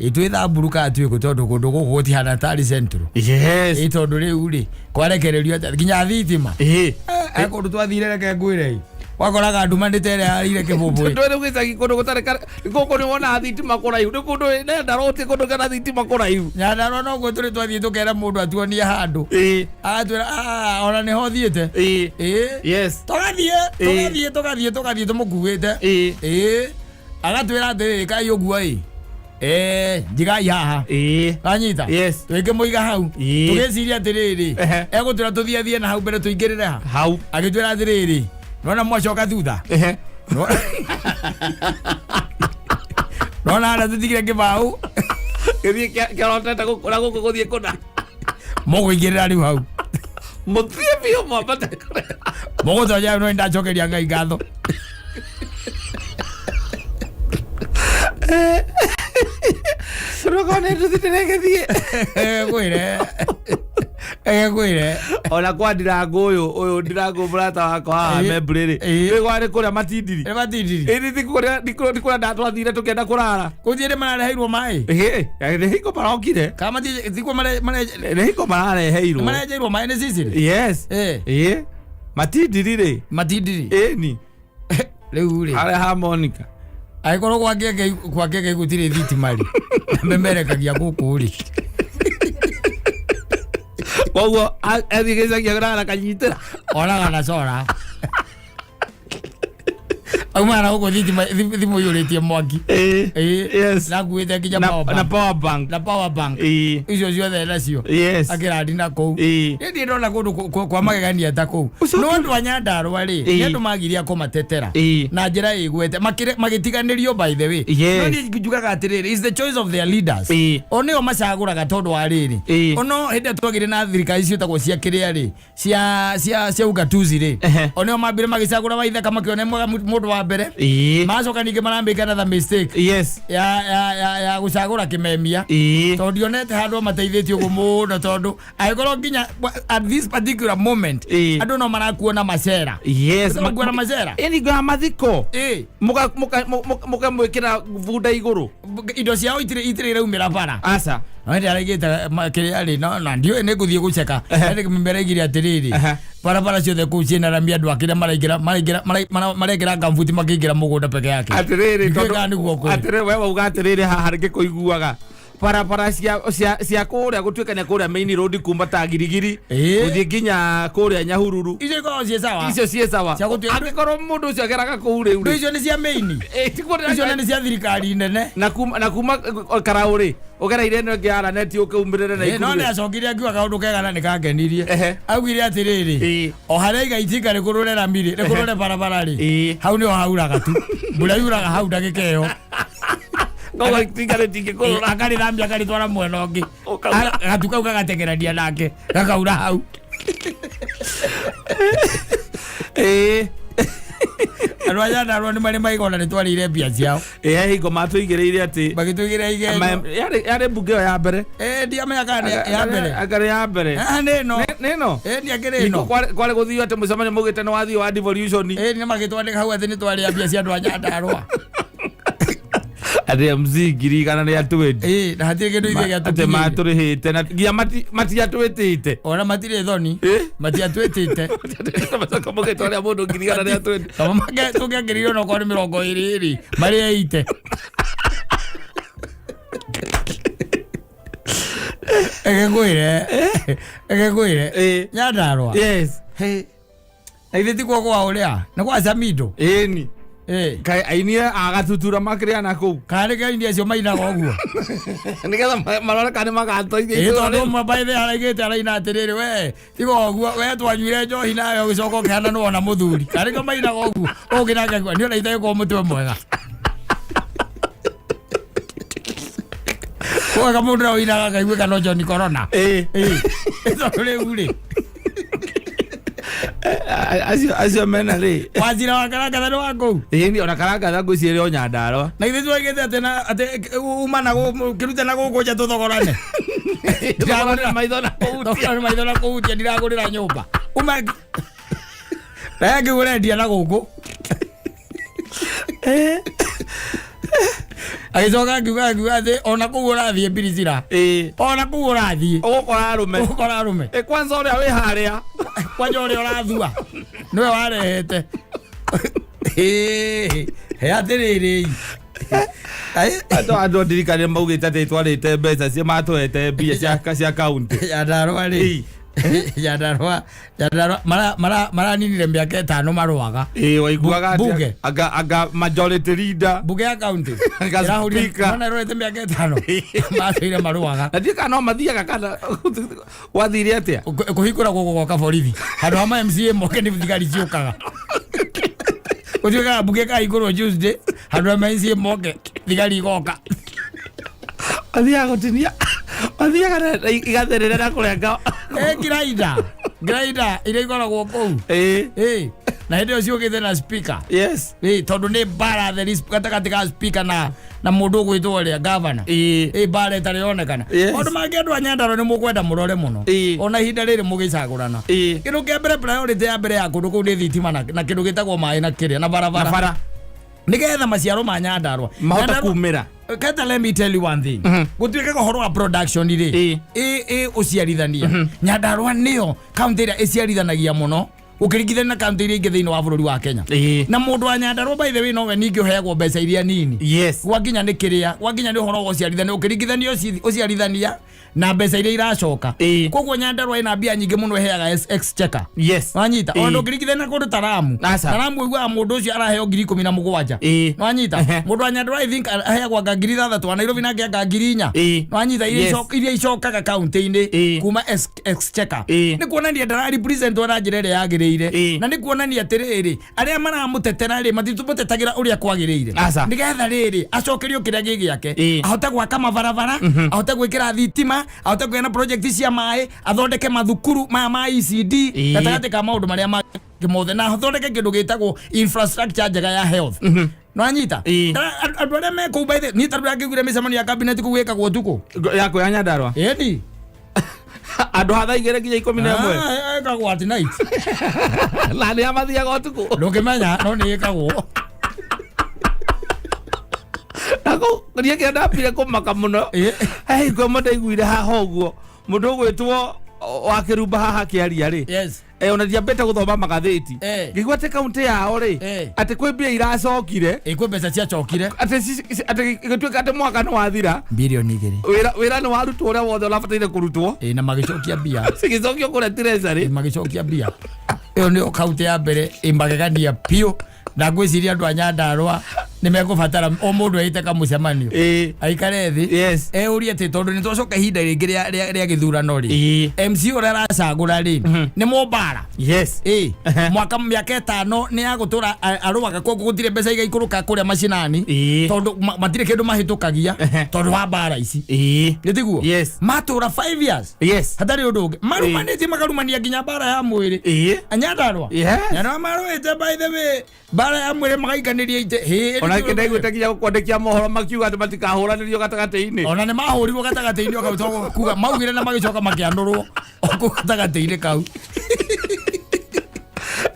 ĩ twĩ Thamburu kana twĩ kũ? Tondũ kũndũ gũkũ gũtihana tarĩ central. Ĩ tondũ rĩu rĩ, kwarekererio atĩa nginya thitima? He kũndũ twathire, reke ngwĩre, ĩ wakoraga nduma nĩ ta ĩrĩa yarĩire kĩbũbũĩ. Tondũ rĩu gĩcagi kũndũ gũtarĩ gũkũ nĩ wonaga thitima kũraihu, nĩ kũndũ Nyandarua kũndũ kana thitima kũraihu. Nyandarua noguo tũrĩ twathiĩ tũkera mũndũ atuonie handũ, agatwĩra, "Ah, ona nĩho thiĩte." Ĩ tũgathiĩ, tũgathiĩ, tũgathiĩ, tũgathiĩ tũmũkuĩte. Ĩ agatwĩra atĩrĩrĩ, kai ũguo ĩ njigai haha. Kanyita. Twĩkĩmũiga hau. Tũgĩciria atĩrĩrĩ, egũtwĩra tũthiĩ athiĩ na hau mbere tũingĩrĩre ha. Hau. Agĩtwĩra atĩrĩrĩ, nona mwacoka thutha, nona harĩa tũtigire kĩbaũ. Gĩthiĩ kĩorotete gũkũ na gũkũ gũthiĩ kũna. Mũgũingĩrĩra rĩu hau. Mũthiĩ biũ mwambate kũrĩa. Mũgũtonya no ndacokeria Ngai ngatho. Rũko nĩ nduthitire gĩthiĩ. Egwĩre, egwĩre. Ona kwa Ndirango, ũyũ Ndirango mũrata wakwa haha, Membrĩ rĩ, nĩ kwarĩ kũrĩa Matindiri. Nĩ Matindiri. Ĩĩ, ti kũrĩa ti kũrĩa ndatwathire tũkĩenda kũrara. Kũthiĩ nĩ marareheirwo maĩ? Ĩĩ, nĩ hingo marokire. Kana tikuo Nĩ hingo marareheirwo. marenjeirwo maĩ nĩ Sicily? Yes. Ĩĩ, Matindiri rĩ. Matindiri. Ĩni. Rĩu rĩ, harĩa ha Monica. Angĩkorwo kwa Kenge gũtirĩ thitima rĩ, memerekagia gũkũ rĩ? Koguo athiĩ gĩcagi agũraga na kanyitĩra. Onaga na cora aumana na gũkũ thitima, thimũ iyũrĩtie mwaki. Nakuĩte nginya power na bank. Power bank. Na power bank. Icio ciothe nacio akĩrandi na kũu. Nĩ ndona kũndũ kwa magegania ta kũu. No andũ a Nyandarua rĩ, nĩ andũ magiria kũmatetera na njĩra ĩgwete magĩtiganĩrio, by the way. No niĩ njugaga atĩrĩrĩ, is the choice of their leaders. O nĩo macagũraga, tondũ wa rĩrĩ, ono hĩndĩ ĩrĩa twagĩire na thirikari ciĩtagwo cia kĩrĩa rĩ, cia ugatuzi rĩ, o nĩo mambire magĩcagũra Waithaka, makĩona mwega mũndũ wa Mbere. Macoka ningĩ maramĩka another mistake ya gũcagũra kĩmemia, tondũ ndionete handũ mateithĩtie ũguo mũno, tondũ angĩkorwo nginya at this particular moment andũ no marakuona macera. Makuona macera. Ĩni ngo ya mathiko. Mũkamwĩkĩra bunda igũrũ. Indo ciao itirĩ iraumĩra bara. Aca. Wende araigĩte kĩrĩa rĩ, no na ndiũĩ nĩ ngũthiĩ gũceka. Ĩndĩ mĩmera atĩrĩrĩ, barabara ciothe kũu ciĩna rami, andũ akĩrĩa maraingĩra maraingĩra marekĩra gambuti makĩingĩra mũgũnda peke yake. Atĩrĩrĩ. Ndiũĩ kana nĩguo kũrĩ. Atĩrĩrĩ, we wauga atĩrĩrĩ, haha ngĩkũiguaga barabara cia kũrĩa gũtuĩkania kũrĩa main road kuma ta Girigiri gũthiĩ nginya kũrĩa Nyahururu. Icio ikoragwo ciĩ sawa. Icio ciĩ sawa. Cia Angĩkorwo mũndũ ũcio ageraga kũu rĩu rĩ. Icio nĩ cia main. Tiguo. Icio nĩ cia thirikari nene. Na kuma Karaũ rĩ, ũgereire ĩno ĩngĩ ya Raneti ũkĩumĩrĩre na no Ikuru nĩ rĩ. Acokire akiuga kaũndũ kega na nĩ kangenirie. Augire atĩrĩrĩ, o harĩa iga itinga rĩkũrũre rami rĩ, rĩkũrũre barabara rĩ, hau nĩho hauraga tu, mbura yuraga hau ndagĩka ĩyo. Koguo itinga rĩtingĩkũrũra. Akarĩthambia akarĩtwara mwena ũngĩ. Ũkaura. Gatu kau gagatengerania nake gakaura hau. Andũ a Nyandarua nĩ marĩ maigona nĩ twarĩire mbia ciao. He hingo matũigĩrĩire atĩ Magĩtũigĩra igenyo. Yarĩ mbunge ĩyo ya mbere. Ndiamenya kana nĩ ya mbere. Anga nĩ ya mbere. Ah, nĩ ĩno. Nĩ ĩno. Ndiakĩrĩ ĩno. Kwarĩ gũthio atĩ mũcemanio maugĩte nĩ wathiĩ wa devolution. Nĩ magĩtwandĩka hau atĩ nĩ twarĩa mbia cia andũ a Nyandarua. Atĩ MC 120. Na hatirĩ kĩndũ ithuĩ atĩ gĩatũkinyĩire. Matũrĩhĩte na nginya matiatwĩtĩte. Ona matirĩ thoni. Matiatwĩtĩte. Macoka maugĩte ũrĩa mũndũ 120. Kama tũngĩangĩrĩire onokorwo nĩ 20 rĩ, marĩ eite. Eke ngwĩre, eke ngwĩre. Nyandarua. Na ithe ti kwa ũrĩa nĩ kwa Samido. Ĩni. Kaĩ aini agatutura makĩrĩa na kũu. Kana nĩ kaini acio mainaga ũguo. Nĩgetha marore kana nĩ magatoithia Ĩ itũũra tondũ rĩu. ũmwe by the way araigĩte araina atĩrĩrĩ, we tiga ũguo, we twanyuire njohi nawe ũgĩcoka ũkĩhana nĩwona mũthuri. Kana nĩkĩo mainaga ũguo ũngĩ nake akiuga nĩ ona itagĩkorwo mũtwe mwega. Kwega mũndũ ũrĩa ũinaga akaiguĩka no John Corona. Tondũ rĩu rĩ Acio mena rĩ. Wazira wa Karangatha nĩ wa kũu. Ĩni, ona Karangatha ngwĩciria o Nyandarua. Na ithuĩ twaigĩte atĩ na atĩ uma na kĩrute na gũkũ nja tũthogorane. Thogorane maitho na kũhutia. Thogorane maitho na kũhutia, ndiragũrĩra nyũmba. Uma na yangĩ ũrendia na gũkũ. Agĩcoka akiuga atĩ ona kũu ũrathiĩ Mbilicira. Ona kũu ũrathiĩ. Ũgũkora arũme. Ũgũkora arũme. Ĩ kwanza ũrĩa wĩ harĩa. Kwanja ũrĩa ũrathua nĩwe warehete. He atĩrĩrĩ. Andũ ndirikane maugĩte atĩ twarĩte mbeca cia matũhete mbia cia kaunti. Nyandarua rĩ, Nyandarua maraninire mĩaka 5 marũaga. Ĩ waiguaga atĩa? Bunge. Anga majority leader. Bunge ya kaunti. Anga Ĩrahũrire- speaker. Nona ĩrorete mĩaka 5 matũire marũaga. Na ndiũĩ kana no mathiaga kana gwathire atĩa. Kũhingũra gũkũ gwoka borithi handũ ha ma MCA moke nĩ thigari ciũkaga. Gũtuĩkaga mbunge ĩkahingũrwo Tuesday, handũ ha ma MCA moke thigari igoka. Mathiaga gũtinia, mathiaga na igatherera na kũrenga. Grinder iria ikoragwo kũu. Na hĩndĩ ĩyo ciũkĩte na speaker. Tondũ nĩ mbara theri gatagatĩ ka speaker na mũndũ ũgwĩtwo ũrĩa governor. Mbara ĩtarĩ yonekana. Maũndũ mangĩ andũ a Nyandarua nĩ mũkwenda mũrore mũno. Ona ihinda rĩrĩ mũgĩcagũrana. Kĩndũ kĩa mbere, priority ya mbere ya kũndũ kũu nĩ thitima na kĩndũ gĩtagwo maĩ na kĩrĩa na barabara. Na bara. Nĩgetha maciaro ma Nyandarua Mahota Nyandarua- kumĩra. Keta, let me tell you one thing. Gũtuĩkaga ũhoro wa production rĩ, ĩ ũciarithania. Nyandarua nĩyo kaunti ĩrĩa ĩciarithanagia mũno ũkĩringithania na kaunti iria ingĩ thĩinĩ wa bũrũri wa Kenya. Na mũndũ wa Nyandarua, by the way, nowe ningĩ ũheagwo mbeca iria nini. Gwakinya nĩ kĩrĩa, gwakinya nĩ ũhoro wa ũciarithania, ũkĩringithania ũciarithania na mbeca iria iracoka. Koguo Nyandarua ĩna mbia nyingĩ mũno ĩheaga exchequer. Wanyita? Ona ũkĩringithania na kũndũ ta Lamu. Aca. Na Lamu ũiguaga mũndũ ũcio araheo 17,000. Wanyita? Mũndũ wa Nyandarua, I think, aheagwo anga 6,000, wa Nairobi nake anga 4,000. Wanyita? Iria iria icokaga kaunti-inĩ kuma exchequer. Nĩ kuonania ndara represent na njĩra ĩrĩa yagĩrĩire. Na nĩ kuonania atĩrĩrĩ, arĩa maramũtetera rĩ, matitũmũtetagĩra ũrĩa kwagĩrĩire. Aca. Nĩgetha rĩrĩ acokerio kĩrĩa gĩ gĩake. Ahote gwaka mabarabara, ahote gwĩkĩra thitima, ahote kũgĩa na project cia maĩ, athondeke mathukuru maya ma ECD, gatagatĩ ka maũndũ marĩa ma Mothe na thondeke kĩndũ gĩtagwo infrastructure njega ya health. Nwanyita? Andũ arĩa me kũu, by the niĩ tondũ ndangĩiguire mĩcemanio ya cabinet kũu ĩkagwo ũtukũ. Yako ya Nyandarua? Ĩni. Andũ ha thaa 2 nginya 11? Ah, ĩkagwo at night. Na nĩ amathiaga ũtukũ? Ndũngĩmenya, no nĩ ĩkagwo. Niĩ kĩrĩa ndambire kũmaka mũno, he hingo ĩmwe ndaiguire haha ũguo mũndũ ũgwĩtwo wa Kĩrumba haha akĩaria rĩ, ona ndiambĩte gũthoma magathĩti, ngĩigua atĩ kaunti yao rĩ, atĩ kwĩ mbia iracokire. Kwĩ mbeca ciacokire. Atĩ atĩ gĩtuĩka atĩ mwaka nĩ wathira, 2 birioni. Wĩra nĩ warutwo ũrĩa wothe ũrabataire kũrutwo. Na magĩcokia mbia. Cigĩcokio kũrĩa treasury. Magĩcokia mbia. Ĩyo nĩyo kaunti ya mbere ĩmagegania biũ, na ngwĩciria andũ a Nyandarũa nĩ mekũbatara o mũndũ eite kamũcemanio, aikare thĩ, eurie atĩ tondũ nĩ twacoka ihinda rĩngĩ rĩa gĩthurano rĩ, MC ũrĩa aracagũra rĩ, nĩ mũmbara. Mwaka mĩaka 5 nĩ ya gũtũra arũaga, koguo gũtirĩ mbeca igaikũrũka kũrĩa macinani, tondũ matirĩ kĩndũ mahĩtũkagia tondũ wa mbara ici. Nĩ tiguo? Yes. Matũra 5 years hatarĩ ũndũ ũngĩ, marumanĩtie, makarumania nginya mbara ya mwĩrĩ. Nyandarua. Nyandarua marũĩte, by the way, mbara ya mwĩrĩ, magaikanĩria ite. Hĩ, Ona ndaiguĩte nginya gũkwandĩkia mohoro makiuga atĩ matikahũranĩrio gatagatĩ-inĩ. Ona nĩ mahũrirwo gatagatĩ-inĩ kau, tondũ kuga maugire na magĩcoka makĩanũrwo o kũu gatagatĩ-inĩ kau.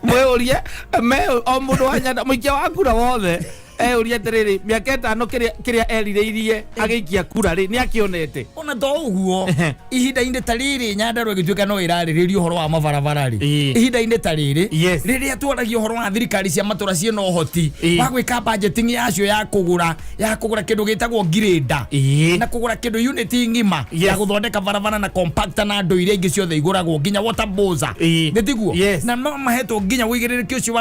Mwĩũrie me o mũndũ wa Nyanda, mũikia wa kura wothe eurie atĩrĩrĩ, mĩaka 5 kĩrĩa erirĩirie agĩikia kura rĩ, nĩ akĩonete? Ona to ũguo, ihinda-inĩ ta rĩrĩ Nyandarua ĩgĩtuĩka no ĩrarĩrĩria ũhoro wa mabarabara rĩ, ihinda-inĩ ta rĩrĩ, rĩrĩa twaragia ũhoro wa thirikari cia matũra ciĩna ũhoti wa gwĩka budgeting yacio ya kũgũra kĩndũ gĩtagwo ngirĩnda na kũgũra kĩndũ unit ng'ima ya gũthondeka barabara na compactor na andũ iria ingĩ ciothe igũragwo, nginya water bowser. Nĩ tiguo? Yes. Na no mahetwo nginya ũigĩrĩrĩki ũcio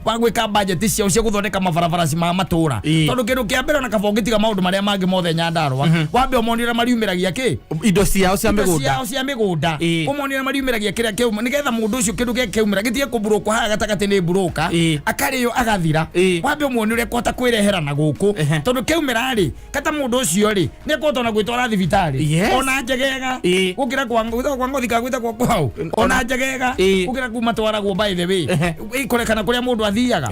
wa gwĩka budget ciao cia gũthondeka mabarabara ma matũra, tondũ kĩndũ kĩa mbere, ona kaba ũngĩtiga maũndũ marĩa mangĩ mothe Nyandarũa, wambe ũmonie ũrĩa mariumĩragia kĩ. Indo ciao cia indo mĩgũnda. Ciao cia mĩgũnda. Ũmonie ũrĩa mariumĩragia kĩrĩa kĩauma, nĩgetha mũndũ ũcio kĩndũ gĩake kĩaumĩra gĩtige kũmburũkwo haha gatagatĩ nĩ mburũka, akarĩo agathira. Wambe ũmuonie ũrĩa ekũhota kwĩrehera na gũkũ, tondũ kĩaumĩra rĩ, kata mũndũ ũcio rĩ, nĩ ekũhota ona gwĩtwara thibitarĩ ona njegega, gũkĩra kwa gwĩtagwo kwa ngothi kana gwĩtagwo kwao, ona njegega, gũkĩra kuma twaragwo, by the way, kũrĩa kana kũrĩa mũndũ athiaga.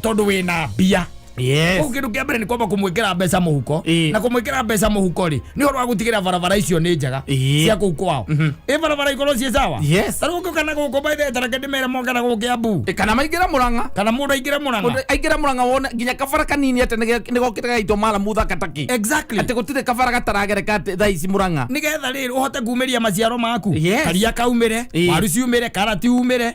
Tondũ wĩna mbia. Koguo kĩndũ kĩa mbere nĩ kwamba kũmwĩkĩra mbeca mũhuko. Na kũmwĩkĩra mbeca mũhuko rĩ, nĩ ũhoro wa gũtigĩra barabara icio nĩ njega cia kũu kwao, ĩ barabara ikorwo ciĩ sawa. Tarĩu ũngĩũka na gũkũ, by the way, tareke ndĩmere moke na gũkũ Kiambu. Kana maingĩra Mũrang'a. Kana mũndũ aingĩre Mũrang'a. Mũndũ aingĩra Mũrang'a wone nginya kabara kanini atĩ nĩ gokĩte gagaitwo maramu thaka taki. Atĩ gũtirĩ kabara gataragereka atĩ thaa ici Mũrang'a. Nĩgetha rĩrĩ ũhote kumĩria maciaro maku, karia kaumĩre, waru ciumĩre, karati umĩre,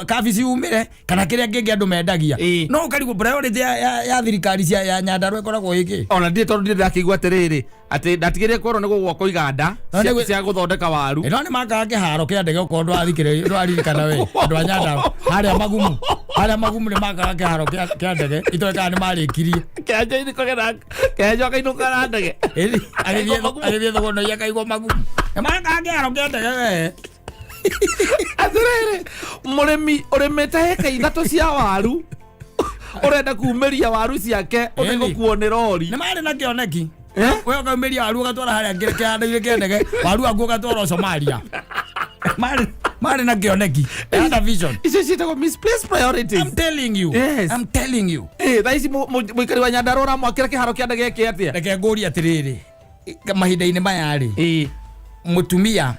kabici umĩre, kana kĩrĩa kĩngĩ andũ mendagia. No ũkarigwo priority ya thirikari cia ya Nyandarua ĩkoragwo ĩkĩ. Ona ndirĩ, tondũ ndirĩ ndakĩigua atĩrĩrĩ atĩ ndatigĩrĩre kwerwo nĩ gũgwakwo iganda No, cia gũthondeka waru. Ĩno nĩ makaga kĩharo kĩa ndege, okorwo ndwathikĩrĩria, ndwaririkana we, andũ a Nyandarua harĩa magumu, harĩa magumu nĩ makaga kĩharo kĩa ndege, itoĩ kana nĩ marĩkirie. Kĩanjo-inĩ kũgera kĩanjo akainũka na ndege. Ĩni, agĩthiĩ thogona akaigua magumu nĩ makaga kĩharo kĩa ndege we. Atĩrĩrĩ, mũrĩmi ũrĩmĩte heka 3 cia waru ũrenda kumĩria waru ciake ũthiĩ gũkuo nĩ rori. Nĩ marĩ na kĩoneki. Eh? We ũkaumĩria waru ũgatwara harĩa kĩhando-inĩ kĩa ndege, waru waku ũgatwara Somalia. Marĩ na kĩoneki. They had a vision. Icio ciĩtagwo misplaced priorities. I'm telling you. I'm telling you. Thaa ici mũikari wa Nyandarua ũramwakĩra kĩharo kĩa ndege ĩkĩ atĩa? Reke ngũrie atĩrĩrĩ, mahinda-inĩ maya rĩ, mũtumia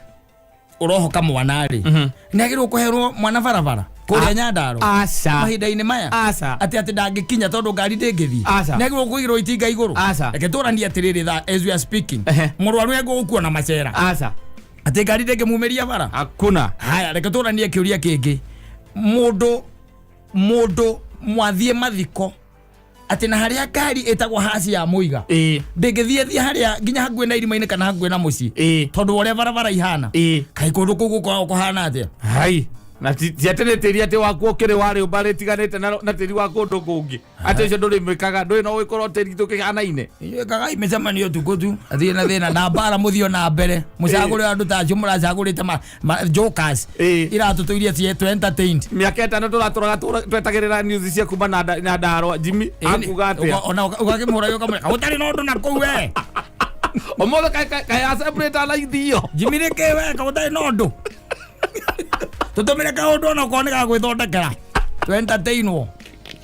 ũrohoka mwana rĩ, nĩ agĩrĩirwo kũherwo mwana barabara kũrĩa Nyandarua Aca. mahinda-inĩ maya? Aca. Atĩ ndangĩkinya tondũ ngari ndĩngĩthiĩ? Aca. Nĩ agĩrĩirwo kũigĩrwo itinga igũrũ? Aca. Reke tũranie atĩrĩrĩ, tha as we are speaking, mũrwaru egũgũkua na macera? Aca. Atĩ ngari ndĩngĩmumĩria bara? Hakuna. Haya, reke tũranie kĩũria kĩngĩ. Mũndũ mwathiĩ mathiko, atĩ na harĩa ngari ĩtagwo haci ya mũiga ndĩngĩthiĩ thiĩ harĩa nginya hakuhĩ na irima-inĩ kana hakuhĩ na mũciĩ, tondũ wa ũrĩa barabara ihana. Kaĩ kũndũ kũu gũkoragwo kũhana atĩa? Hai na ti atĩ nĩ tĩri atĩ waku ũkĩrĩ wa rĩũmba rĩtiganĩte na tĩri wa kũndũ kũngĩ, atĩ ũcio ndũrĩmĩkaga, ndũrĩ no ũgĩkorwo tĩri tũkĩhanaine. Inyuĩ kagai mĩcemanio tukũ tu athiĩ na thĩna na mbara, mũthiĩ na mbere mũcagũre andũ ta acio mũracagũrĩte jokers, iratũ iria cietwo entertained. Mĩaka 5 tũratũraga twetagĩrĩra news cia kuma na Nyandarua. Jimmy akuga atĩa? Ona ũgakĩmũragia ũkamwĩra ũtarĩ na ũndũ na kũu we. Ũmũthĩ kaĩ acelebrate na ithio. Jimmy nĩ kĩ we, ka ũtarĩ na ũndũ. Tũtũmĩre kaũndũ ona okorwo nĩ ga gwĩthondekera. Tu entertainwo.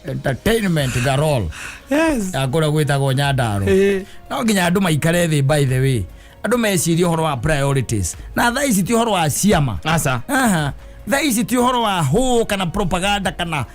Entertainment galore. Yes. Ya kũrĩa gwĩtagwo Nyandarua. No nginya andũ maikare thĩ, by the way. Andũ mecirie ũhoro wa priorities. Na thaa ici ti ũhoro wa ciama. Aca. Aha. Thaa ici ti ũhoro wa hũ kana propaganda kana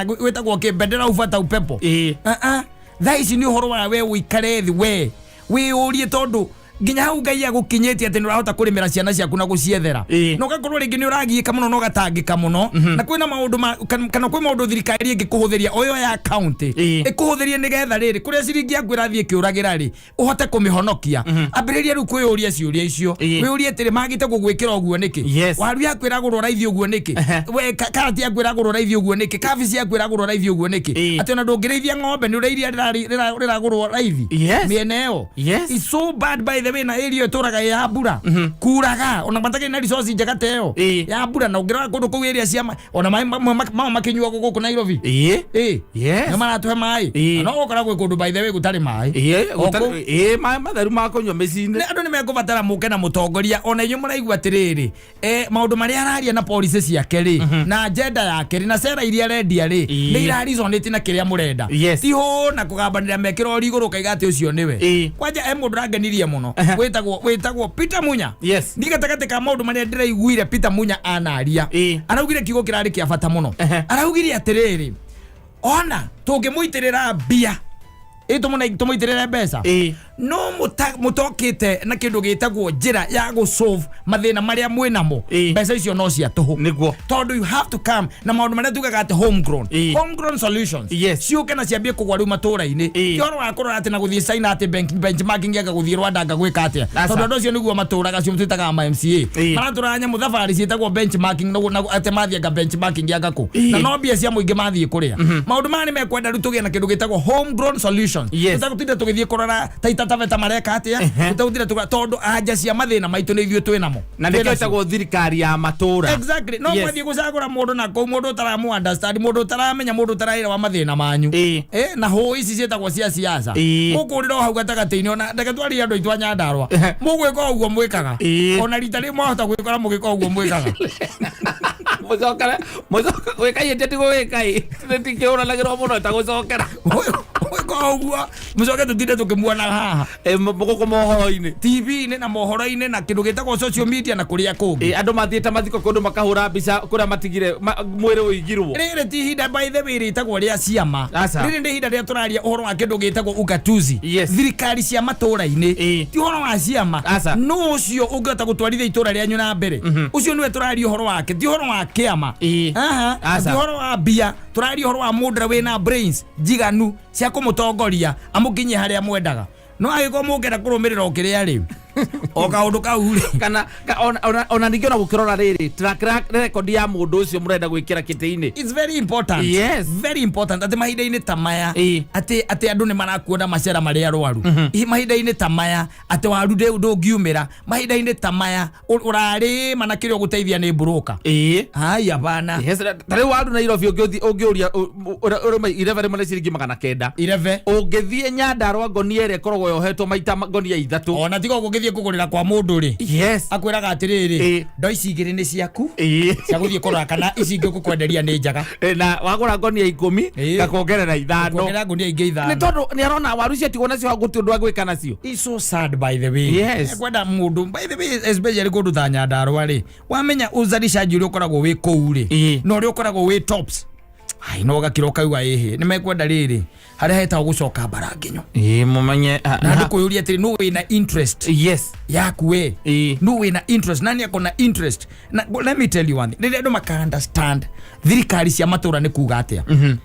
gwĩtagwo kĩ, bendera hufuata upepo. Ah ah. Thaa ici nĩ ũhoro wa we ũikare thĩ, we wĩyũrie, tondũ nginya hau Ngai agũkinyĩtie atĩ nĩ ũrahota kũrĩmĩra ciana ciaku na gũciethera, na ũgakorwo rĩngĩ nĩ ũragiĩka mũno na ũgatangĩka mũno, na kwĩna maũndũ kana kwĩ maũndũ thirikari ĩngĩkũhũthĩria o ĩyo ya county, ĩkũhũthĩrie nĩgetha rĩrĩ kũrĩa ciringi yaku ĩrathiĩ ĩkĩũragĩra rĩ, ũhote kũmĩhonokia. Ambĩrĩria rĩu kwĩyũria ciũria icio. Wĩyũrie atĩrĩ, magĩte gũgwĩkĩra ũguo nĩkĩ? Waru yaku ĩragũrwo raithi ũguo nĩkĩ? We karati yaku ĩragũrwo raithi ũguo nĩkĩ? Kabici yaku ĩragũrwo raithi ũguo nĩkĩ? Atĩ ona ndũngĩrĩithia ng'ombe nĩ ũrĩa iria rĩragũrwo raithi mĩena ĩyo. It's so bad, by the way. Na area ĩtũraga ĩ ya mbura, kuraga ona matakĩrĩ na resource njega ta ĩyo ya mbura. Na ũngĩrora kũndũ kũu area cia ona maĩ mamwe mao makĩnyuagwo gũkũ Nairobi. Nĩ maratũhe maĩ. Na no gũkora gwĩ kũndũ, by the way, gũtarĩ maĩ. O kũu. Maĩ matheru ma kũnyua mĩciĩ-inĩ. Nĩ andũ nĩ mekũbatara mũke na mũtongoria ona inyuĩ mũraigua atĩrĩrĩ, maũndũ marĩa araria na policy ciake rĩ, na agenda yake rĩ, na cera iria arendia rĩ, nĩ iraresonate na kĩrĩa mũrenda. Ti hũ na kũgambanĩra mekĩra ori igũrũ ũkaiga atĩ ũcio nĩwe. Kwanja e mũndũ ũrangenirie mũno wĩtagwo Peter Munya. Ni gatagatĩ ka maũndũ marĩa ndĩraiguire Peter Munya anaria, araugire kiugo kĩrarĩ kĩa bata mũno. Araugire atĩrĩrĩ, ona tũngĩmũitĩrĩra mbia ĩ tũmũitĩrĩre mbeca, no mũtokĩte na kĩndũ gĩtagwo njĩra ya gũsolve mathĩna marĩa mwĩ namo, mbeca icio no cia tũhũ. Tondũ you have to come na maũndũ marĩa tugaga atĩ homegrown, homegrown solutions, ciũke na ciambie kũgwa rĩu matũra-inĩ. Ti ũhoro wa kũrora atĩ na gũthiĩ China atĩ benchmarking anga gũthiĩ Rwanda anga gwĩka atĩa, tondũ andũ acio nĩguo matũraga, acio twĩtaga ma MCA, maratũraga nyamũ thabarĩ ciĩtagwo benchmarking na atĩ mathiĩ anga benchmarking anga kũ, na no mbia cia mũingĩ mathiĩ kũrĩa. Maũndũ maya nĩ mekwenda rĩu tũgĩe na kĩndũ gĩtagwo homegrown solutions. Tũtagũtinda tũgĩthiĩ kũrora Taita Taveta mareka atĩa, tũtagũtinda tũkĩrora, tondũ anja cia mathĩna maitũ nĩ ithuĩ twĩ namo. Na nĩkĩo ĩtagwo thirikari ya matũra. Exactly. No mwathiĩ gũcagũra mũndũ na kũu, mũndũ ũtaramu understand, mũndũ ũtaramenya, mũndũ ũtaraelewa mathĩna manyu, na hũ ici ciĩtagwo cia siasa, mũkũrĩra o hau gatagatĩ-inĩ. Ona reke twarie andũ aitũ a Nyandarua, mũgwĩka o ũguo mwĩkaga. Ona rita rĩmwe mwahota gwĩkora mũgĩka ũguo mwĩkaga. Mũcokere mũcoke gwĩka ihĩtia ti gũgĩka ĩ tikĩhũranagĩrwo mũno ta gũcokera. Gwĩka o ũguo, mũcoke tũtinde tũkĩmuona haha Gũkũ mohoro-inĩ, TV-inĩ na mohoro-inĩ na kĩndũ gĩtagwo social media na kũrĩa kũngĩ. Andũ mathiĩte mathiko kũndũ makahũra mbica kũrĩa matigire mwĩrĩ ũigirwo. Rĩrĩ ti ihinda, by the way, rĩtagwo rĩa ciama. Aca. Rĩrĩ nĩ ihinda rĩrĩa tũraria ũhoro wa kĩndũ gĩtagwo ugatuzi, thirikari cia matũra-inĩ. Ti ũhoro wa ciama. Aca. Nũ ũcio ũngĩhota gũtwarithia itũra rĩanyu na mbere, ũcio nĩwe tũraria ũhoro wake. Ti ũhoro wa kĩama. Aha. Aca. Ti ũhoro wa mbia, tũraria ũhoro wa mũndũ ũrĩa wĩna brains njiganu cia kũmũtongoria amũkinyie harĩa mwendaga. No angĩkorwo mũngĩenda kũrũmĩrĩra o kĩrĩa rĩ, o kaũndũ kau rĩ, Kana ona ningĩ ona gũkĩrora rĩrĩ track record ya mũndũ ũcio mũrenda gwĩkĩra kĩtĩ-inĩ. It's very important. Very important atĩ mahinda-inĩ ta maya, atĩ andũ nĩ marakuona macera marĩ arwaru. Mahinda-inĩ ta maya atĩ waru ndũngiumĩra, mahinda-inĩ ta maya ũrarĩma na kĩrĩa ũgũteithia nĩ mburũka. Haya bana. Yes, ta rĩu waru Nairobi ũngĩũria ũrĩma irebe rĩmwe nĩ ciringi 900. Irebe. Ũngĩthiĩ Nyandarua, ngonia ĩrĩa ĩkoragwo yohetwo maita ngonia ithatũ. Ona tiga ũgũgĩthiĩ kũgũrĩra kwa mũndũ rĩ, akwĩraga atĩrĩrĩ, ndo ici igĩrĩ nĩ ciaku cia gũthiĩ kũrora kana ici ingĩ ũgũkwenderia nĩ njega. Na wagũra ngonia 10, ngakuongerera 5. Kuongerera ngunia ingĩ Nĩ 5. Tondũ nĩ arona waru ciatigwo nacio hau gũtirĩ ũndũ agwĩka nacio. It's so sad, by the way. Kwenda mũndũ, by the way, especially kũndũ ta Nyandarua rĩ, wamenya uzalishaji ũrĩa ũkoragwo wĩ kũu rĩ, na ũrĩa ũkoragwo wĩ tops, ai, no ũgakira ũkauga ĩhĩ nĩ mekwenda rĩrĩ harĩa hetagwo gũcoka mbara nginyo. Mũmenye Na andũ kwĩyũria atĩrĩ, nũ wĩna interest yaku we? Nũ wĩna interest? Nani ako na interest? Na let me tell you one thing, rĩrĩa andũ maka understand thirikari cia matũra nĩ kuga atĩa,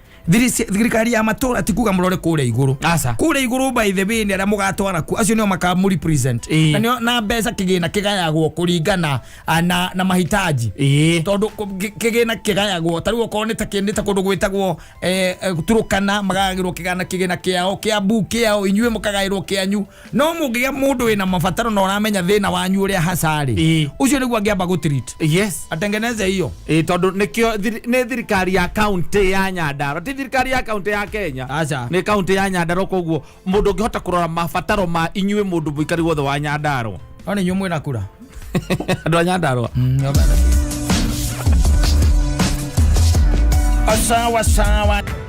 thirikari ya matũra ti kuga mũrore kũrĩa igũrũ. Aca. Kũrĩa igũrũ, by the way, nĩ arĩa mũgatwara kuo, acio nĩo makamũ represent. Na nĩo na mbeca kĩgĩna kĩgayagwo kũringana na mahitaji, tondũ kĩgĩna kĩgayagwo ta rĩu okorwo nĩ ta kũndũ gwĩtagwo Turukana, magayagĩrwo kĩgĩna kĩao, Kĩambu kĩao, inyuĩ mũkagaĩrwo kĩanyu. No mũngĩgĩa mũndũ wĩna mabataro na ũramenya thĩna wanyu ũrĩa hacarĩ, ũcio nĩguo angĩamba gũtreat, atengeneze hiyo. Tondũ nĩkĩo nĩ thirikari ya kaunti ya Nyandarua, ti thirikari ya kaunti ya Kenya. Aca. Nĩ kaunti ya Nyandarua, koguo mũndũ ũngĩhota kũrora mabataro ma inyuĩ mũndũ mũikari wothe wa Nyandarua. No nĩ inyuĩ mwĩna kura. Andũ a Nyandarua. Sawa sawa.